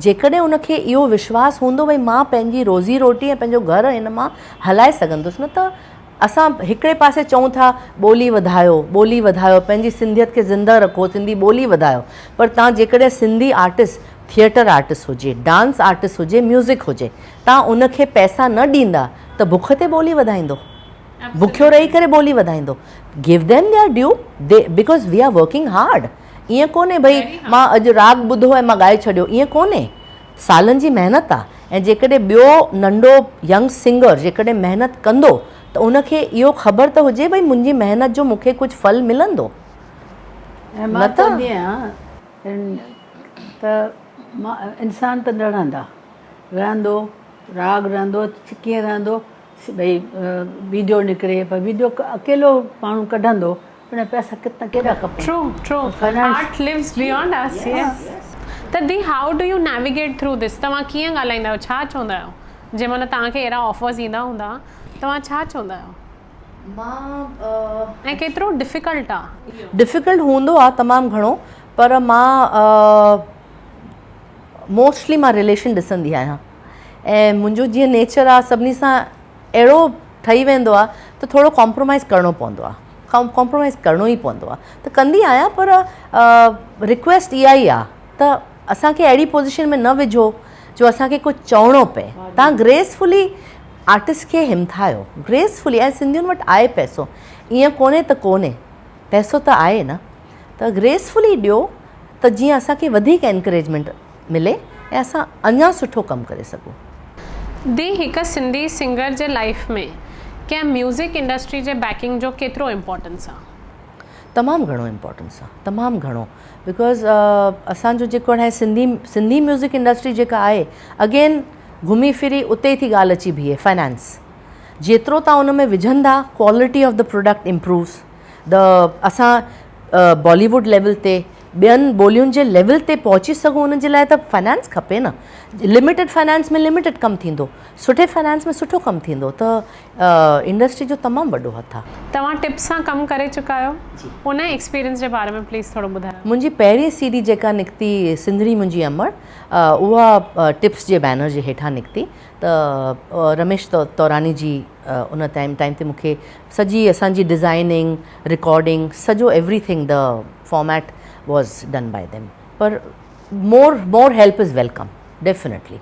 جيڪڏهن ان کي اهو وشواس هوندو ڀئي مان پنهنجي روزي روٽي ۽ پنهنجو گهر هن مان هلائي سگهندس نه ته اسان هڪڙي پاسي چئون ٿا ٻولي وڌايو ٻولي وڌايو پنهنجي سنڌيت کي زنده رکو سنڌي ٻولي وڌايو پر تان جيڪڏهن سنڌي آرٽسٽ ٿيئٽر آرٽسٽ هجي ڊانس آرٽسٽ هجي ميوزڪ هجي تان ان کي پئسا نه ڏيندا ته بک تي ٻولي وڌائيندو بکيو رهي ڪري ٻولي وڌائيندو give them their due they because we are working hard ائين ڪونهي ڀئي مان اڄ راڳ ٻڌو ۽ مان ڳائي ڇڏيو ائين ڪونهي سالن جي محنت آ ۽ جيڪڏهن ٻيو ننڍو ينگ سنگر جيڪڏهن محنت ڪندو ته ان کي اهو خبر ته هجي ڀئي منهنجي محنت جو مون کي ڪجهه ڦل ملندو. ۽ مان چوندي آهيان ته انسان ته نه رهندا رهندو راڳ رهندو ڪيئن رهندو ڀئي ويڊيو نڪري پر ويڊيو اڪيلو ماڻهو ڪڍندو ان جا پئسا ڪتنا ڪيڏا کپن. True true art lives beyond us yes ته the how do you navigate through this توهان ڪيئن ڳالهائيندا آهيو ڇا چوندا آهيو جنهن مهل توهان کي اهڙا آفرز ايندا هوندا توهان ڇا چوندا آهيو مان ۽ ڪيترو ڊفيڪلٽ آ. ڊفيڪلٽ هوندو آ تمام گهڻو پر مان موسٽلي مان رليشن ڏسندي آهيان ۽ منهنجو جيئن نيچر آ سڀني سان اهڙو ٺهي ويندو آ ته ٿورو ڪمپرومائز ڪرڻو پوندو آ ڪمپرومائز ڪرڻو ئي پوندو آ ته ڪندي آهيان پر رڪويسٽ اها ئي آ ته اسان کي اهڙي پوزيشن ۾ نه وجهو جو اسان کي ڪجهه چوڻو پئي تان گريسفلي آرٽسٽ کي همٿايو گريسفلي ۽ سنڌين وٽ آهي پئسو ائين ڪونهي ته ڪونهي پئسو ته آهي نه ته گريسفلي ڏيو ته جيئن اسان کي وڌيڪ انڪريجمينٽ ملي ۽ اسان اڃا سٺو ڪم ڪري سگهون. The هڪ سنڌي سنگر جي لائيف ۾ ڪنهن ميوزڪ انڊسٽري جي بيڪنگ جو ڪيترو امپورٽنس آ؟ تمام گهڻو امپورٽنس آ تمام گهڻو because اسان جو جيڪو هاڻي سنڌي سنڌي ميوزڪ انڊسٽري جيڪا آهي اگين گهمي ڦري اتي ئي ٿي ڳالهه اچي بيهي فنانس جيترو تان ان ۾ وجهندا quality of the product improves the اسان بالي ووڊ ليول تي ٻين ٻولين جي ليول تي پهچي سگهون ان جي لاء ته فنانس کپي نه لميٽيڊ فنانس ۾ لميٽيڊ ڪم ٿيندو سٺي فنانس ۾ سٺو ڪم ٿيندو ته انڊسٽري جو تمام وڏو هٿ آ. توهان ٽپس سان ڪم ڪري چڪا آهيو ان ايڪسپيرينس جي باري ۾ پليز ٿورو ٻڌايو. منهنجي پهرين سي ڊي جيڪا نڪتي سنڌڙي منهنجي امڙ اها ٽپس جي بينر جي هيٺان نڪتي ته رميش توراني جي ان ٽائيم ٽائيم تي مونکي سڄي اسان جي ڊزائننگ رڪارڊنگ سڄو everything the format was done by them per more more help is welcome definitely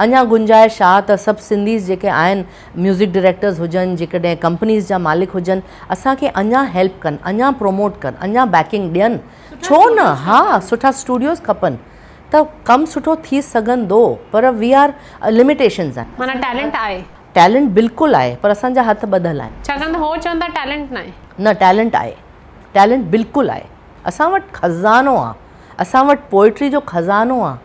اڃا گنجائش آ ته سڀ سنڌيز جيڪي آهن ميوزڪ ڊائريڪٽرز هجن جيڪڏهن ڪمپنيز جا مالڪ هجن اسان کي اڃا هيلپ ڪن اڃا پروموٽ ڪن اڃا بيڪنگ ڏين ڇو نه ها سٺا اسٽوڊيوز کپن ته ڪم سٺو ٿي سگهندو پر وي آر لميٽيشنز آهن. معنيٰ ٽيلنٽ آهي. ٽيلنٽ بلڪل آهي پر اسان جا هٿ ٻڌل آهن. ڇاڪاڻ ته هو چون ٿا ٽيلنٽ ناهي. نه ٽيلنٽ آهي ٽيلنٽ بلڪل آهي اسان وٽ خزانو آ اسان وٽ پوئٽري جو خزانو آ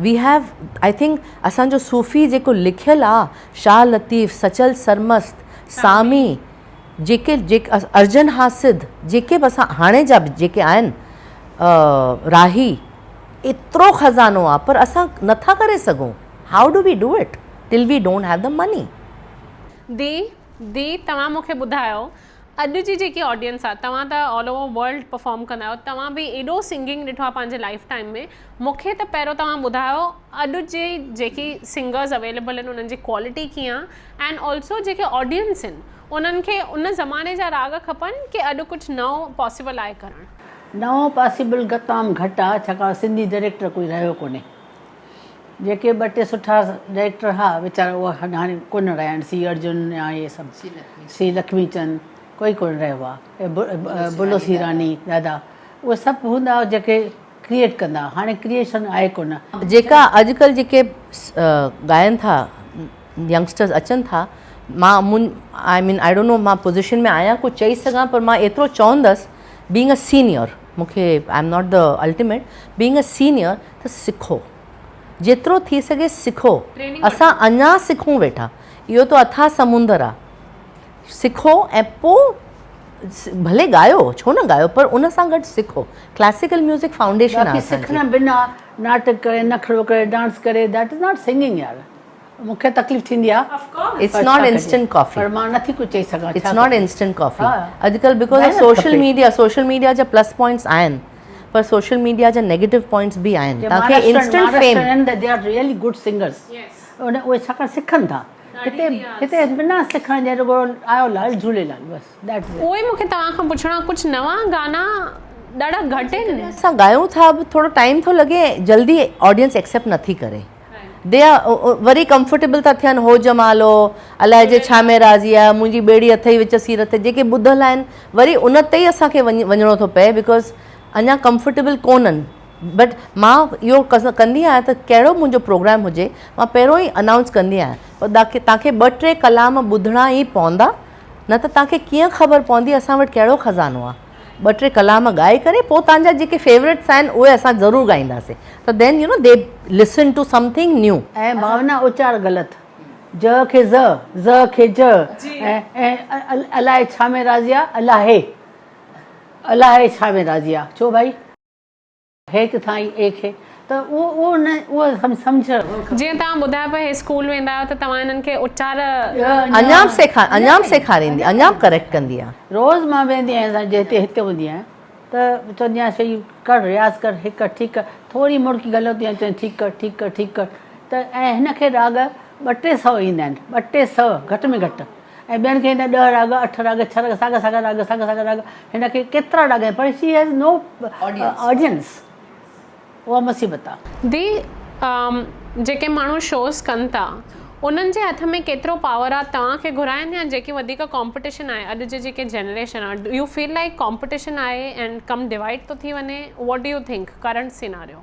وي have I think اسان جو صوفي جيڪو لکيل آ شاهه لطيف سچل سرمست سامي جيڪي جيڪي ارجن حاسد جيڪي به اسان هاڻي جا به جيڪي آهن راهي ايترو خزانو آ پر اسان نٿا ڪري سگهون how do we do it till we don't have the money. The the توهان مون کي ٻڌايو اڄ جي جيڪي آڊينس آ توهان ته آل اوور ورلڊ پرفارم ڪندا آهيو توهان به ايڏو سنگنگ ڏٺو آ پنهنجي لائف ٽائيم ۾ مون کي ته پهريون توهان ٻڌايو اڄ جي جيڪي سنگرز اويليبل آهن انهن جي ڪوالٽي ڪيئن آ اينڊ آلسو جيڪي آڊينس آهن انهن کي ان زماني جا راڳ کپن ڪي اڄ ڪجهه نئون پاسيبل آهي ڪرڻ. نئون پاسيبل تمام گهٽ آ ڇاڪاڻ سنڌي ڊئريڪٽر ڪوئي رهيو ڪونهي. جيڪي ٻه ٽي سٺا ڊائريڪٽر ها ويچارا اهي هاڻي ڪونه رهيا آهن سي ارجن يا اهي سڀ سي لکمي چند ڪوئي ڪونه رهيو آهي بلو سيراني دادا اهي سڀ هوندا هئا جيڪي ڪريئيٽ ڪندا هئا هاڻي ڪريئيشن آهي ڪونه. جيڪا اڄڪلهه جيڪي ڳائن ٿا ينگسٽرز اچن ٿا مان مون I mean I don't know مان پوزيشن ۾ آهيان ڪجهه چئي سگهان پر مان ايترو چوندس بينگ ا سينيئر مون کي I am not the ultimate being a senior ته سکو جيترو ٿي سگهي سکو اسان اڃا سکون ويٺا اهو ته اٿاهه سمندر آ سکو ۽ پو ڀلي ڳايو ڇو نه ڳايو پر ان سان گڏ سکو ڪلاسيڪل ميوزڪ فائونڊيشن آهي باقي سکڻ بنا ناٽڪ ڪري نخرو ڪري ڊانس ڪري that is not singing يار مون کي تڪليف ٿيندي آ it's not instant coffee پر مان نٿي ڪجهه چئي سگهان it's not instant coffee اڄڪلهه because of social media social media جا پلس پوائنٽس آهن پر سوشل ميڊيا جا نيگيٽو پوائنٽس به آهن توهان کي انسٽنٽ فيم آهن they are really good singers ان اهي ڇاڪاڻ سکن ٿا هتي هتي بنا سکڻ جي رڳو آيو لال جهوليلال بس that is اهو ئي مون کي توهان کان پڇڻو آهي ڪجهه نوان گانا ڏاڍا گهٽ آهن. اسان ڳايون ٿا به ٿورو ٽائيم ٿو لڳي جلدي آڊينس ايڪسيپٽ نٿي ڪري the are وري ڪمفرٽيبل ٿا ٿين هو جمالو الائجي ڇا ۾ راضي آهي منهنجي ٻيڙي اٿئي وچ سير تي جيڪي ٻڌل آهن وري ان تي ئي اسان کي وڃڻو ٿو پئي because اڃا ڪمفرٽيبل ڪونهن بٽ مان اهو ڪندي آهيان ته ڪهڙو منهنجو پروگرام هجي مان پهريون ئي انائونس ڪندي آهيان پر توهان کي ٻه ٽي ڪلام ٻڌڻا ئي پوندا نه ته توهان کي ڪيئن خبر پوندي اسان وٽ ڪهڙو خزانو آهي ٻه ٽي ڪلام ڳائي ڪري پوء توهان جا جيڪي فيورٽس آهن اهي اسان ضرور ڳائينداسين ته then you know they listen to something new. ۽ ڀاونا اچار غلط ج کي ز، ز کي ج ۽ الائي ڇا ۾ راضي آ الاهي الاهي ڇا ۾ راضي آ ڇو ڀائي. هي ڪٿان آئي اي کي ته اهو اهو نه اهو سمجهڻ کپي. جيئن توهان ٻڌايو پيا هي اسڪول ويندا آهيو ته توهان هنن کي اچار. اڃا به سيکار اڃا به سيکاريندي اڃا به ڪريڪٽ ڪندي آ. روز مان ويندي آهيان سان جي هتي هتي هوندي آهيان ته چوندي آهيان صحيح ڪر رياض ڪر هي ڪر ٺيڪ ڪر ٿوري مڙڪي غلط هوندي آهي چوندي ٺيڪ ڪر ٺيڪ ڪر ٺيڪ ڪر ته ۽ هن کي راڳ ٻه ٽي سئو ايندا آهن ٻه ٽي سئو گهٽ ۾ گهٽ ۽ ٻين کي ايندا ڏهه راڳ، اٺ راڳ، ڇهه راڳ، ساڳا ساڳا راڳ، ساڳا ساڳا راڳ، هن کي ڪيترا راڳ آهن پر شي هيز نو آڊينس اها مصيبت آ. The جيڪي ماڻهو شوز ڪن ٿا انهن جي هٿ ۾ ڪيترو پاور آ توهان کي گهرائن يا جيڪي وڌيڪ ڪامپٽيشن آهي اڄ جي جيڪي جنريشن آ do you feel like competition آهي اينڊ ڪم ڊوائيڊ ٿو ٿي وڃي what do you think current scenario.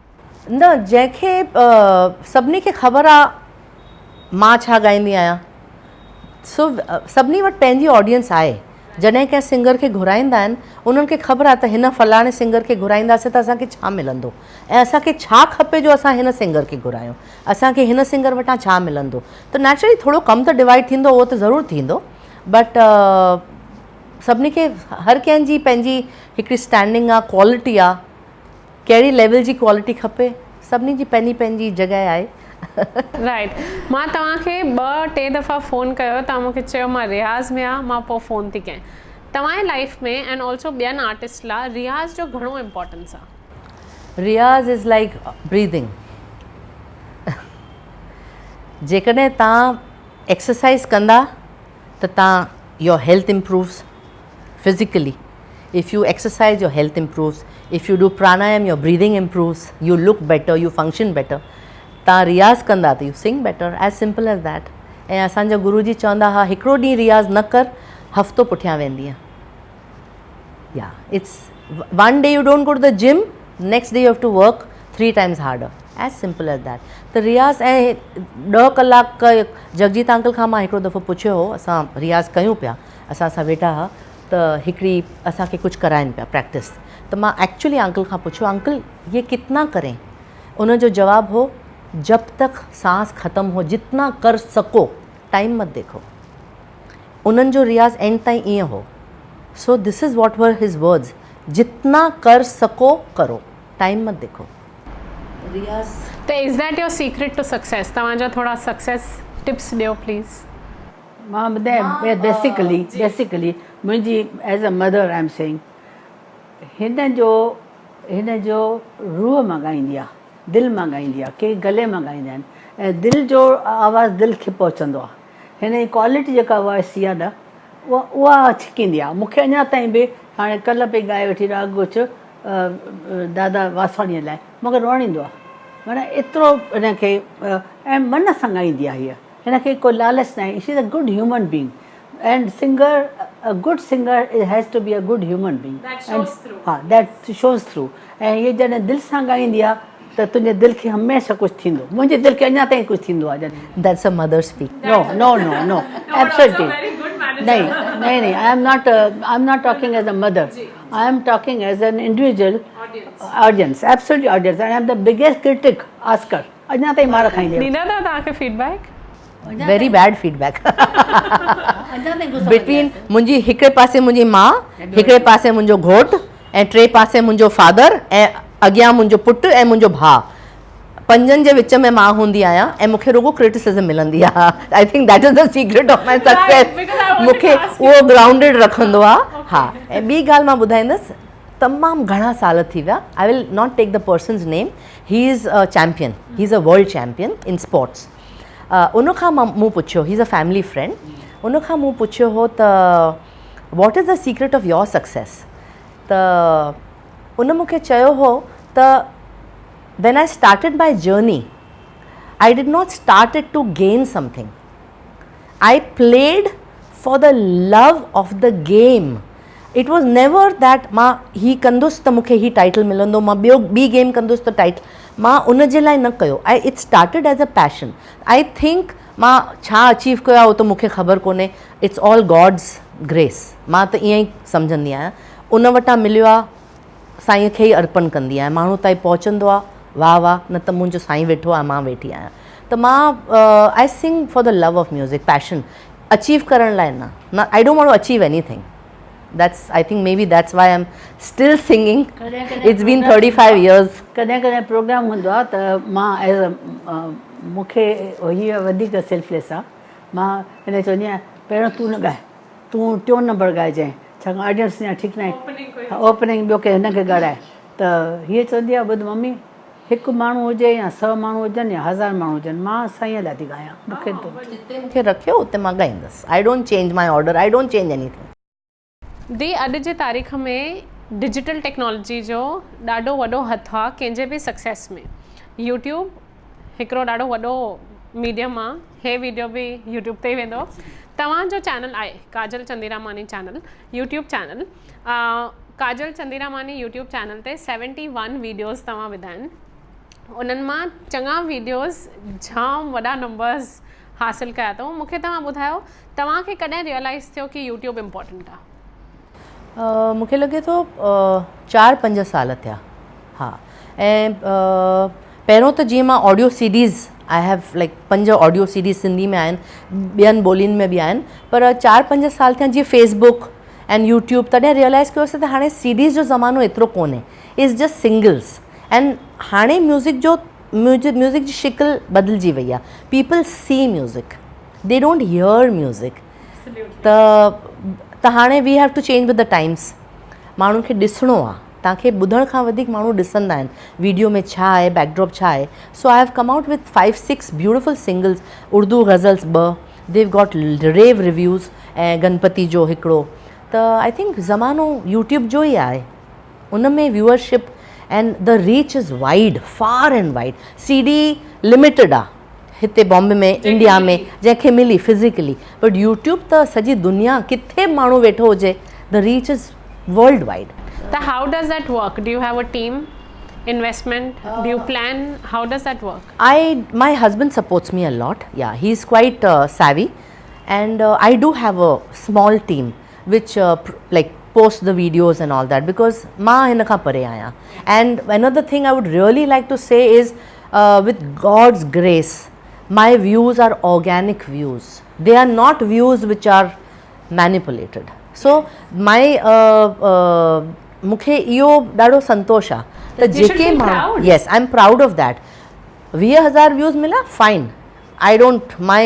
نه جنهن کي سڀني کي خبر آ مان ڇا ڳائيندي آهيان سو سڀني وٽ پنهنجي آڊينس آهي جڏهن ڪنهن سنگر کي گهرائيندا آهن انهن کي خبر آهي ته هن فلاڻي سنگر کي گهرائينداسين ته اسان کي ڇا ملندو ۽ اسان کي ڇا کپي جو اسان هن سنگر کي گهرايون اسان کي هن سنگر وٽان ڇا ملندو ته نيچرلي ٿورو ڪم ته ڊوائيڊ ٿيندو اهو ته ضرور ٿيندو بٽ سڀني کي هر ڪنهن جي پنهنجي هڪڙي اسٽينڊنگ آهي ڪوالٽي آهي ڪهڙي ليول جي ڪوالٽي کپي سڀني جي پنهنجي پنهنجي جڳهه آهي. رائيٽ مان توهان کي ٻه ٽي دفعا فون ڪيو توهان مون کي چيو مان رياض ۾ آهيان مان پوء فون ٿي ڪيان توهان جي لائيف ۾ اينڊ آلسو ٻين آرٽسٽ لا رياض جو گهڻو امپورٽنس آهي. رياض is like breathing جيڪڏهن توهان ايڪسرسائز ڪندا ته توهان your health improves physically if you exercise your health improves if you do pranayama your breathing improves you look better you function better تان رياض ڪندا ته you sing better as simple as that ۽ اسان جا گرو جي چوندا ها هڪڙو ڏينهن رياض نه ڪر هفتو پٺيان ويندينء يا it's one day you don't go to the gym next day you have to work three times harder as simple as that ته رياض ۽ ڏهه ڪلاڪ جگجيت انڪل کان مان هڪڙو دفعو پڇيو هو اسان رياض ڪيون پيا اسان سان ويٺا ها ته هڪڙي اسان کي ڪجهه ڪرائن پيا پريڪٽس ته مان ايڪچولي انڪل کان پڇيو انڪل يي ڪتنا ڪرين ان جو جواب هو جب تڪ سانس ختم هو جتنا ڪر سڪو ٽائيم مت ديکو انهن جو رياض اينڊ تائين ائين هو so this is what were his words جتنا ڪر سڪو ڪرو ٽائيم مت ديکو رياض. ته is that your secret to success توهان جا ٿورا سڪسيس ٽپس ڏيو پليز. مان ٻڌايان بيسيڪلي بيسيڪلي منهنجي as a mother I am saying هن جو هن جو روح مان ڳائيندي آ دل مان ڳائيندي آ ڪي گلي مان ڳائيندا آهن ۽ دل جو آواز دل کي پهچندو آ هن جي ڪوالٽي جيڪا وائس جي آ نه اها اها ڇڪيندي آ مون کي اڃا تائين به هاڻي ڪلهه پئي ڳائي ويٺي راڳ ڪجهه دادا واسواڻيء لاء مون کي روئڻ ايندو آ معنيٰ ايترو هن کي ۽ من سان ڳائيندي آ هيء هن کي ڪو لالچ ناهي she is a good human being and singer a good singer has to be a good human being ها that shows through ۽ هيء جڏهن دل سان ڳائيندي آ ته تنهنجي دل کي هميشه ڪجهه ٿيندو منهنجي دل کي اڃا تائين ڪجهه ٿيندو آ جڏهن that's a mother speak no no no no absolutely نہیں نہیں نہیں I am not I am not talking as a mother I am talking as an individual audience absolutely audience I am the biggest critic Oscar اڃا تائين مار کائيندي ڏيندا اٿو توهان کي feedback very bad feedback. Between منهنجي هڪڙي پاسي منهنجي ماء هڪڙي پاسي منهنجو گهوٽ ۽ ٽي پاسي منهنجو فادر ۽ اڳيان منهنجو پٽ ۽ منهنجو ڀاء پنجن جي وچ ۾ مان هوندي آهيان ۽ مون کي رڳو ڪرٽيسزم ملندي آهي I think that is the secret of my success مون کي اهو گرائونڊيڊ رکندو آهي ها ۽ ٻي ڳالهه مان ٻڌائيندس تمام گهڻا سال ٿي ويا I will not take the person's name he is a champion he is a world champion in sports ان کان مان مون پڇيو he is a family friend ان کان مون پڇيو هو ته what is the secret of your success ته ان مون کي چيو هو ته when I started my journey I did not start it to gain something I played for the love of the game it was never that مان هي ڪندس ته مون کي هي ٽائيٽل ملندو مان ٻيو ٻي گيم ڪندس ته ٽائيٽل مان ان جي لاء نه ڪيو I it started as a passion I think مان ڇا اچيو ڪيو آهي اهو ته مون کي خبر ڪونهي it's all God's grace مان ته ائين ئي سمجهندي آهيان ان وٽان مليو آهي سائين کي ئي ارپڻ ڪندي آهيان ماڻهو تائين پهچندو آهي واهه واهه نه ته منهنجو سائين ويٺو آهي مان ويٺي آهيان ته مان I sing for the love of music passion achieve ڪرڻ لاء نه نه I don't want to achieve anything that's I think maybe that's why I am still singing it's been 35 years. ڪڏهن ڪڏهن پروگرام هوندو آهي ته مان ايز مون کي هيء وڌيڪ سيلفليس آهي مان هن کي چوندي آهيان پهريون تون نه ڳاء تون ٽيون نمبر ڳائجانء ڇاڪاڻ آڊينس اڃا ٺيڪ ناهي اوپننگ ٻيو ڪنهن هن کي ڳارائي ته هيء چوندي آهي ٻڌ ممي هڪ ماڻهو هجي يا سئو ماڻهو هجن يا هزار ماڻهو هجن مان سائينء لاء ٿي ڳايان مون کي جتي مون کي رکيو اتي مان ڳائيندس I don't change my order I don't change anything. The اڄ جي تاريخ ۾ ڊجيٽل ٽيڪنالاجي جو ڏاڍو وڏو هٿ آ ڪنهن جي به سڪسيس ۾ يوٽيوب هڪڙو ڏاڍو وڏو ميڊيم آ هي ويڊيو به يوٽيوب تي ئي ويندو توهان جو چينل آهي Kajal Chandiramani channel YouTube channel Kajal Chandiramani YouTube channel تي سيونٽي ون ويڊيوز توهان وڌا آهن انهن مان چڱا ويڊيوز جام وڏا نمبرز حاصل ڪيا اٿئون مون کي توهان ٻڌايو توهان کي ڪڏهن ريئلائز ٿيو ڪي يوٽيوب امپورٽنٽ آ؟ مون کي لڳي ٿو چار پنج سال ٿيا ها ۽ پهريون ته جيئن مان audio C Ds I have like پنج آڊيو سي ڊيز سنڌي ۾ آهن ٻين ٻولين ۾ به آهن پر چار پنج سال ٿيا جيئن فيس بڪ ۽ يوٽيوب تڏهن ريئلائز ڪيوسي ته هاڻي سي ڊيز جو زمانو ايترو ڪونهي it's just singles ۽ هاڻي ميوزڪ جو ميوزڪ جي شڪل بدلجي وئي آهي people see music they don't hear music ته ته هاڻي we have to change with the times ماڻهن کي ڏسڻو آهي توهان کي ٻڌڻ کان وڌيڪ ماڻهو ڏسندا آهن ويڊيو ۾ ڇا آهي بيڪ ڊراپ ڇا آهي so I have come out with five six beautiful singles Urdu ghazals ٻه ديو گاٽ ريو ريويوز ۽ گنپتي جو هڪڙو ته I think زمانو يوٽيوب جو ئي آهي ان ۾ viewership and the reach is wide far and wide C D limited آ هتي بامبي ۾ انڊيا ۾ جنهن کي ملي فزيڪلي بٽ يوٽيوب ته سڄي دنيا ڪٿي به ماڻهو ويٺو هجي the reach is world wide. ته how does that work do you have a team investment do you plan how does that work. I my husband supports me a lot yeah he is quite savvy and I do have a small team which like post the videos and all that because مان هن کان پري آهيان and another thing I would really like to say is with God's grace my views are organic views they are not views which are manipulated so my مون کي اهو ڏاڍو سنتوش آ ته جيڪي ماڻهو yes I am proud of that 20,000 views مليا fine I don't my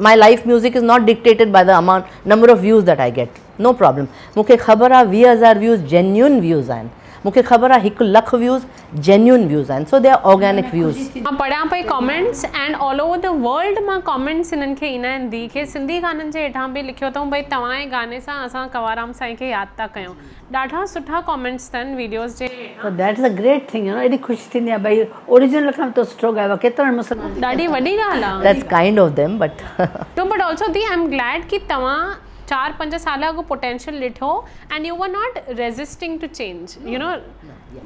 my life music is not dictated by the amount number of views that I get no problem مون کي خبر آ 20,000 ويوز جينيون ويوز آهن مون کي خبر آ هڪ لک ويوز جينيون ويوز آهن so they are organic views. مان پڙهيان پئي comments and all over the world مان ڪامينٽس هنن کي ايندا آهن ڌي کي سنڌي گانن جي هيٺان به لکيو اٿئون ڀئي توهان جي گاني سان اسان ڪنوارام سائين کي ياد ٿا ڪيون ڏاڍا سٺا ڪامينٽس اٿن ويڊيوز جي هيٺان. پر that is a great thing you know ايڏي خوشي ٿيندي آ ڀئي اوريجنل کان به تو سٺو ڳايو آ ڪيترن مسلمان ڏاڍي وڏي ڳالهه آ. That's kind of them but. No but also the I am glad ڪي توهان چار پنج سال اڳ پوٽينشل ڏٺو and you were not resisting to change you know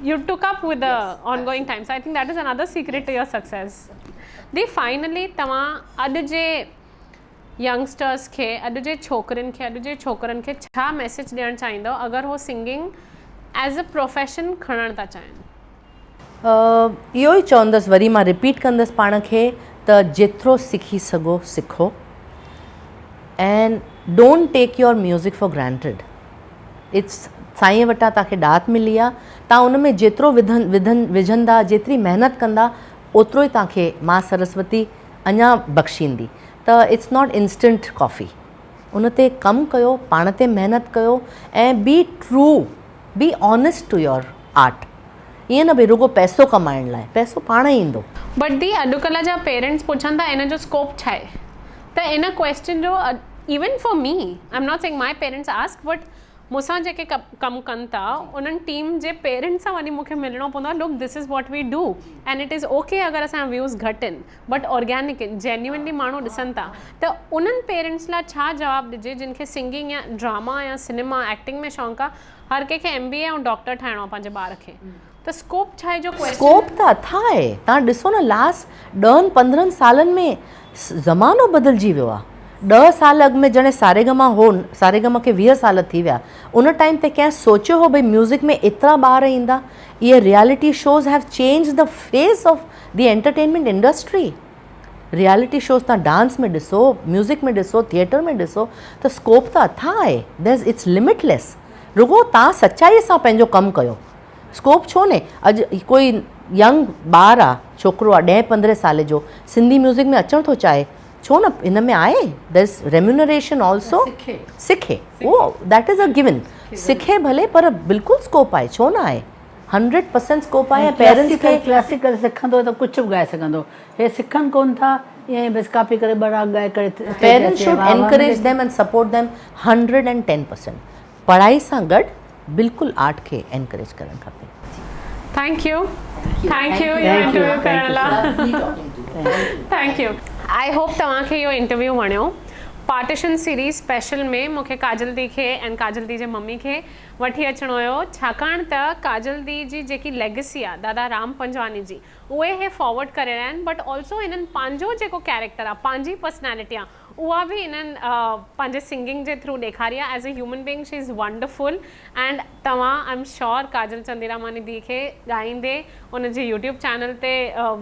you took up with the ongoing times I think that is another secret to your success the finally توهان اڄ جي youngsters کي اڄ جي ڇوڪرين کي اڄ جي ڇوڪرن کي ڇا ميسيج ڏيڻ چاهيندؤ اگر هو سنگنگ ايز ا پروفيشن کڻڻ ٿا چاهين. اهو ئي چوندس وري مان رپيٽ ڪندس پاڻ کي ته جيترو سکي سگهو سکو ۽ Don't take your music for granted it's سائين وٽان توهان کي ڏات ملي آ توهان ان ۾ جيترو وڌن وڌن وجهندا جيتري محنت ڪندا اوترو ئي توهان کي مان سرسوتي اڃا بخشيندي ته it's not instant ڪافي ان تي ڪم ڪيو پاڻ تي محنت ڪيو ۽ be true be honest to your art ائين نه ڀئي رڳو پئسو ڪمائڻ لاء پئسو پاڻ ئي ايندو. بٽ the اڄڪلهه جا پيرنٽس پڇن ٿا ان جو اسڪوپ ڇا آهي ته ان ڪويسچن جو even for me I am not saying my parents ask but مون سان جيڪي ڪم ڪن ٿا انهن ٽيم جي پيرنٽس سان وڃي مون کي ملڻو پوندو آهي look this is what we do and it is okay اگر اسان جا ويوز گهٽ آهن بٽ آرگينڪ آهن جينيونلي ماڻهو ڏسن ٿا ته انهن پيرنٽس لاء ڇا جواب ڏجي جن کي سنگنگ يا ڊراما يا سنيما ايڪٽنگ ۾ شوق آهي هر ڪنهن کي ايم بي اي ۽ ڊاڪٽر ٺاهڻو آهي پنهنجي ٻار کي ته اسڪوپ ڇا آهي جو ڪويسچن. اسڪوپ ته اٿاهه آهي توهان ڏسو نه لاسٽ ڏهن پندرهن سالن ۾ زمانو بدلجي ويو آهي ڏهه سال اڳ ۾ جڏهن ساريگما هو ساريگما کي 20 سال ٿي ويا ان ٽائيم تي ڪنهن سوچيو هو ڀئي ميوزڪ ۾ ايترا ٻار ايندا اهي reality shows have change the face of the entertainment industry reality shows تان ڊانس ۾ ڏسو ميوزڪ ۾ ڏسو ٿيٽر ۾ ڏسو ته اسڪوپ ته اٿاهه آهي دير از it's limit ليس رڳو تان سچائي سان پنهنجو ڪم ڪيو اسڪوپ ڇو نه اڄ ڪوئي ينگ ٻار آ ڇوڪرو آ ڏهين پندرهين سالي جو سنڌي ميوزڪ ۾ اچڻ ٿو چاهي ڇو نه هن ۾ آهي دير از ريميونريشن آلسو سکي اهو that is a given سکي ڀلي پر بلڪل اسڪوپ آهي ڇو نه آهي هنڊريڊ پرسينٽ اسڪوپ آهي ۽ پيرنٽس کي ڪلاسيڪل سکندو ته ڪجهه به ڳائي سگهندو هي سکن ڪون ٿا ائين ئي بس ڪاپي ڪري ٻه راڳ ڳائي ڪري اسٽيج تي پيرنٽس اچي شوڊ واهه واهه encourage them and support them 110% پڙهائي سان گڏ بلڪل آرٽ کي انڪريج ڪرڻ کپي. Thank you thank you اهو انٽرويو ڪرڻ لاء thank you I hope توهان کي اهو انٽرويو وڻيو پارٽيشن سيريز اسپيشل ۾ مون کي ڪاجل the کي ۽ ڪاجل the جي ممي کي وٺي اچڻو هيو ڇاڪاڻ ته ڪاجل the جي جيڪي ليگسي آ دادا رام پنجواڻي جي اهي هي فارورڊ ڪري رهيا آهن بٽ آلسو هنن پنهنجو جيڪو ڪيريڪٽر آ پنهنجي پرسنالٽي آ اها به هنن پنهنجي سنگنگ جي ٿرو ڏيکاري آ as a human being she is wonderful and توهان I am sure Kajal Chandiramani the کي ڳائيندي ان جي يوٽيوب چينل تي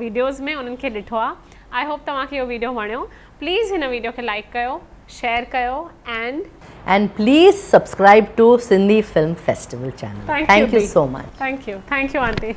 ويڊيوز ۾ انهن کي ڏٺو آ I hope توهان کي اهو ويڊيو وڻيو پليز هن ويڊيو کي لائيڪ ڪيو شيئر ڪيو and. And please subscribe to Sindhi film festival channel thank you so much. Thank you thank you aunty.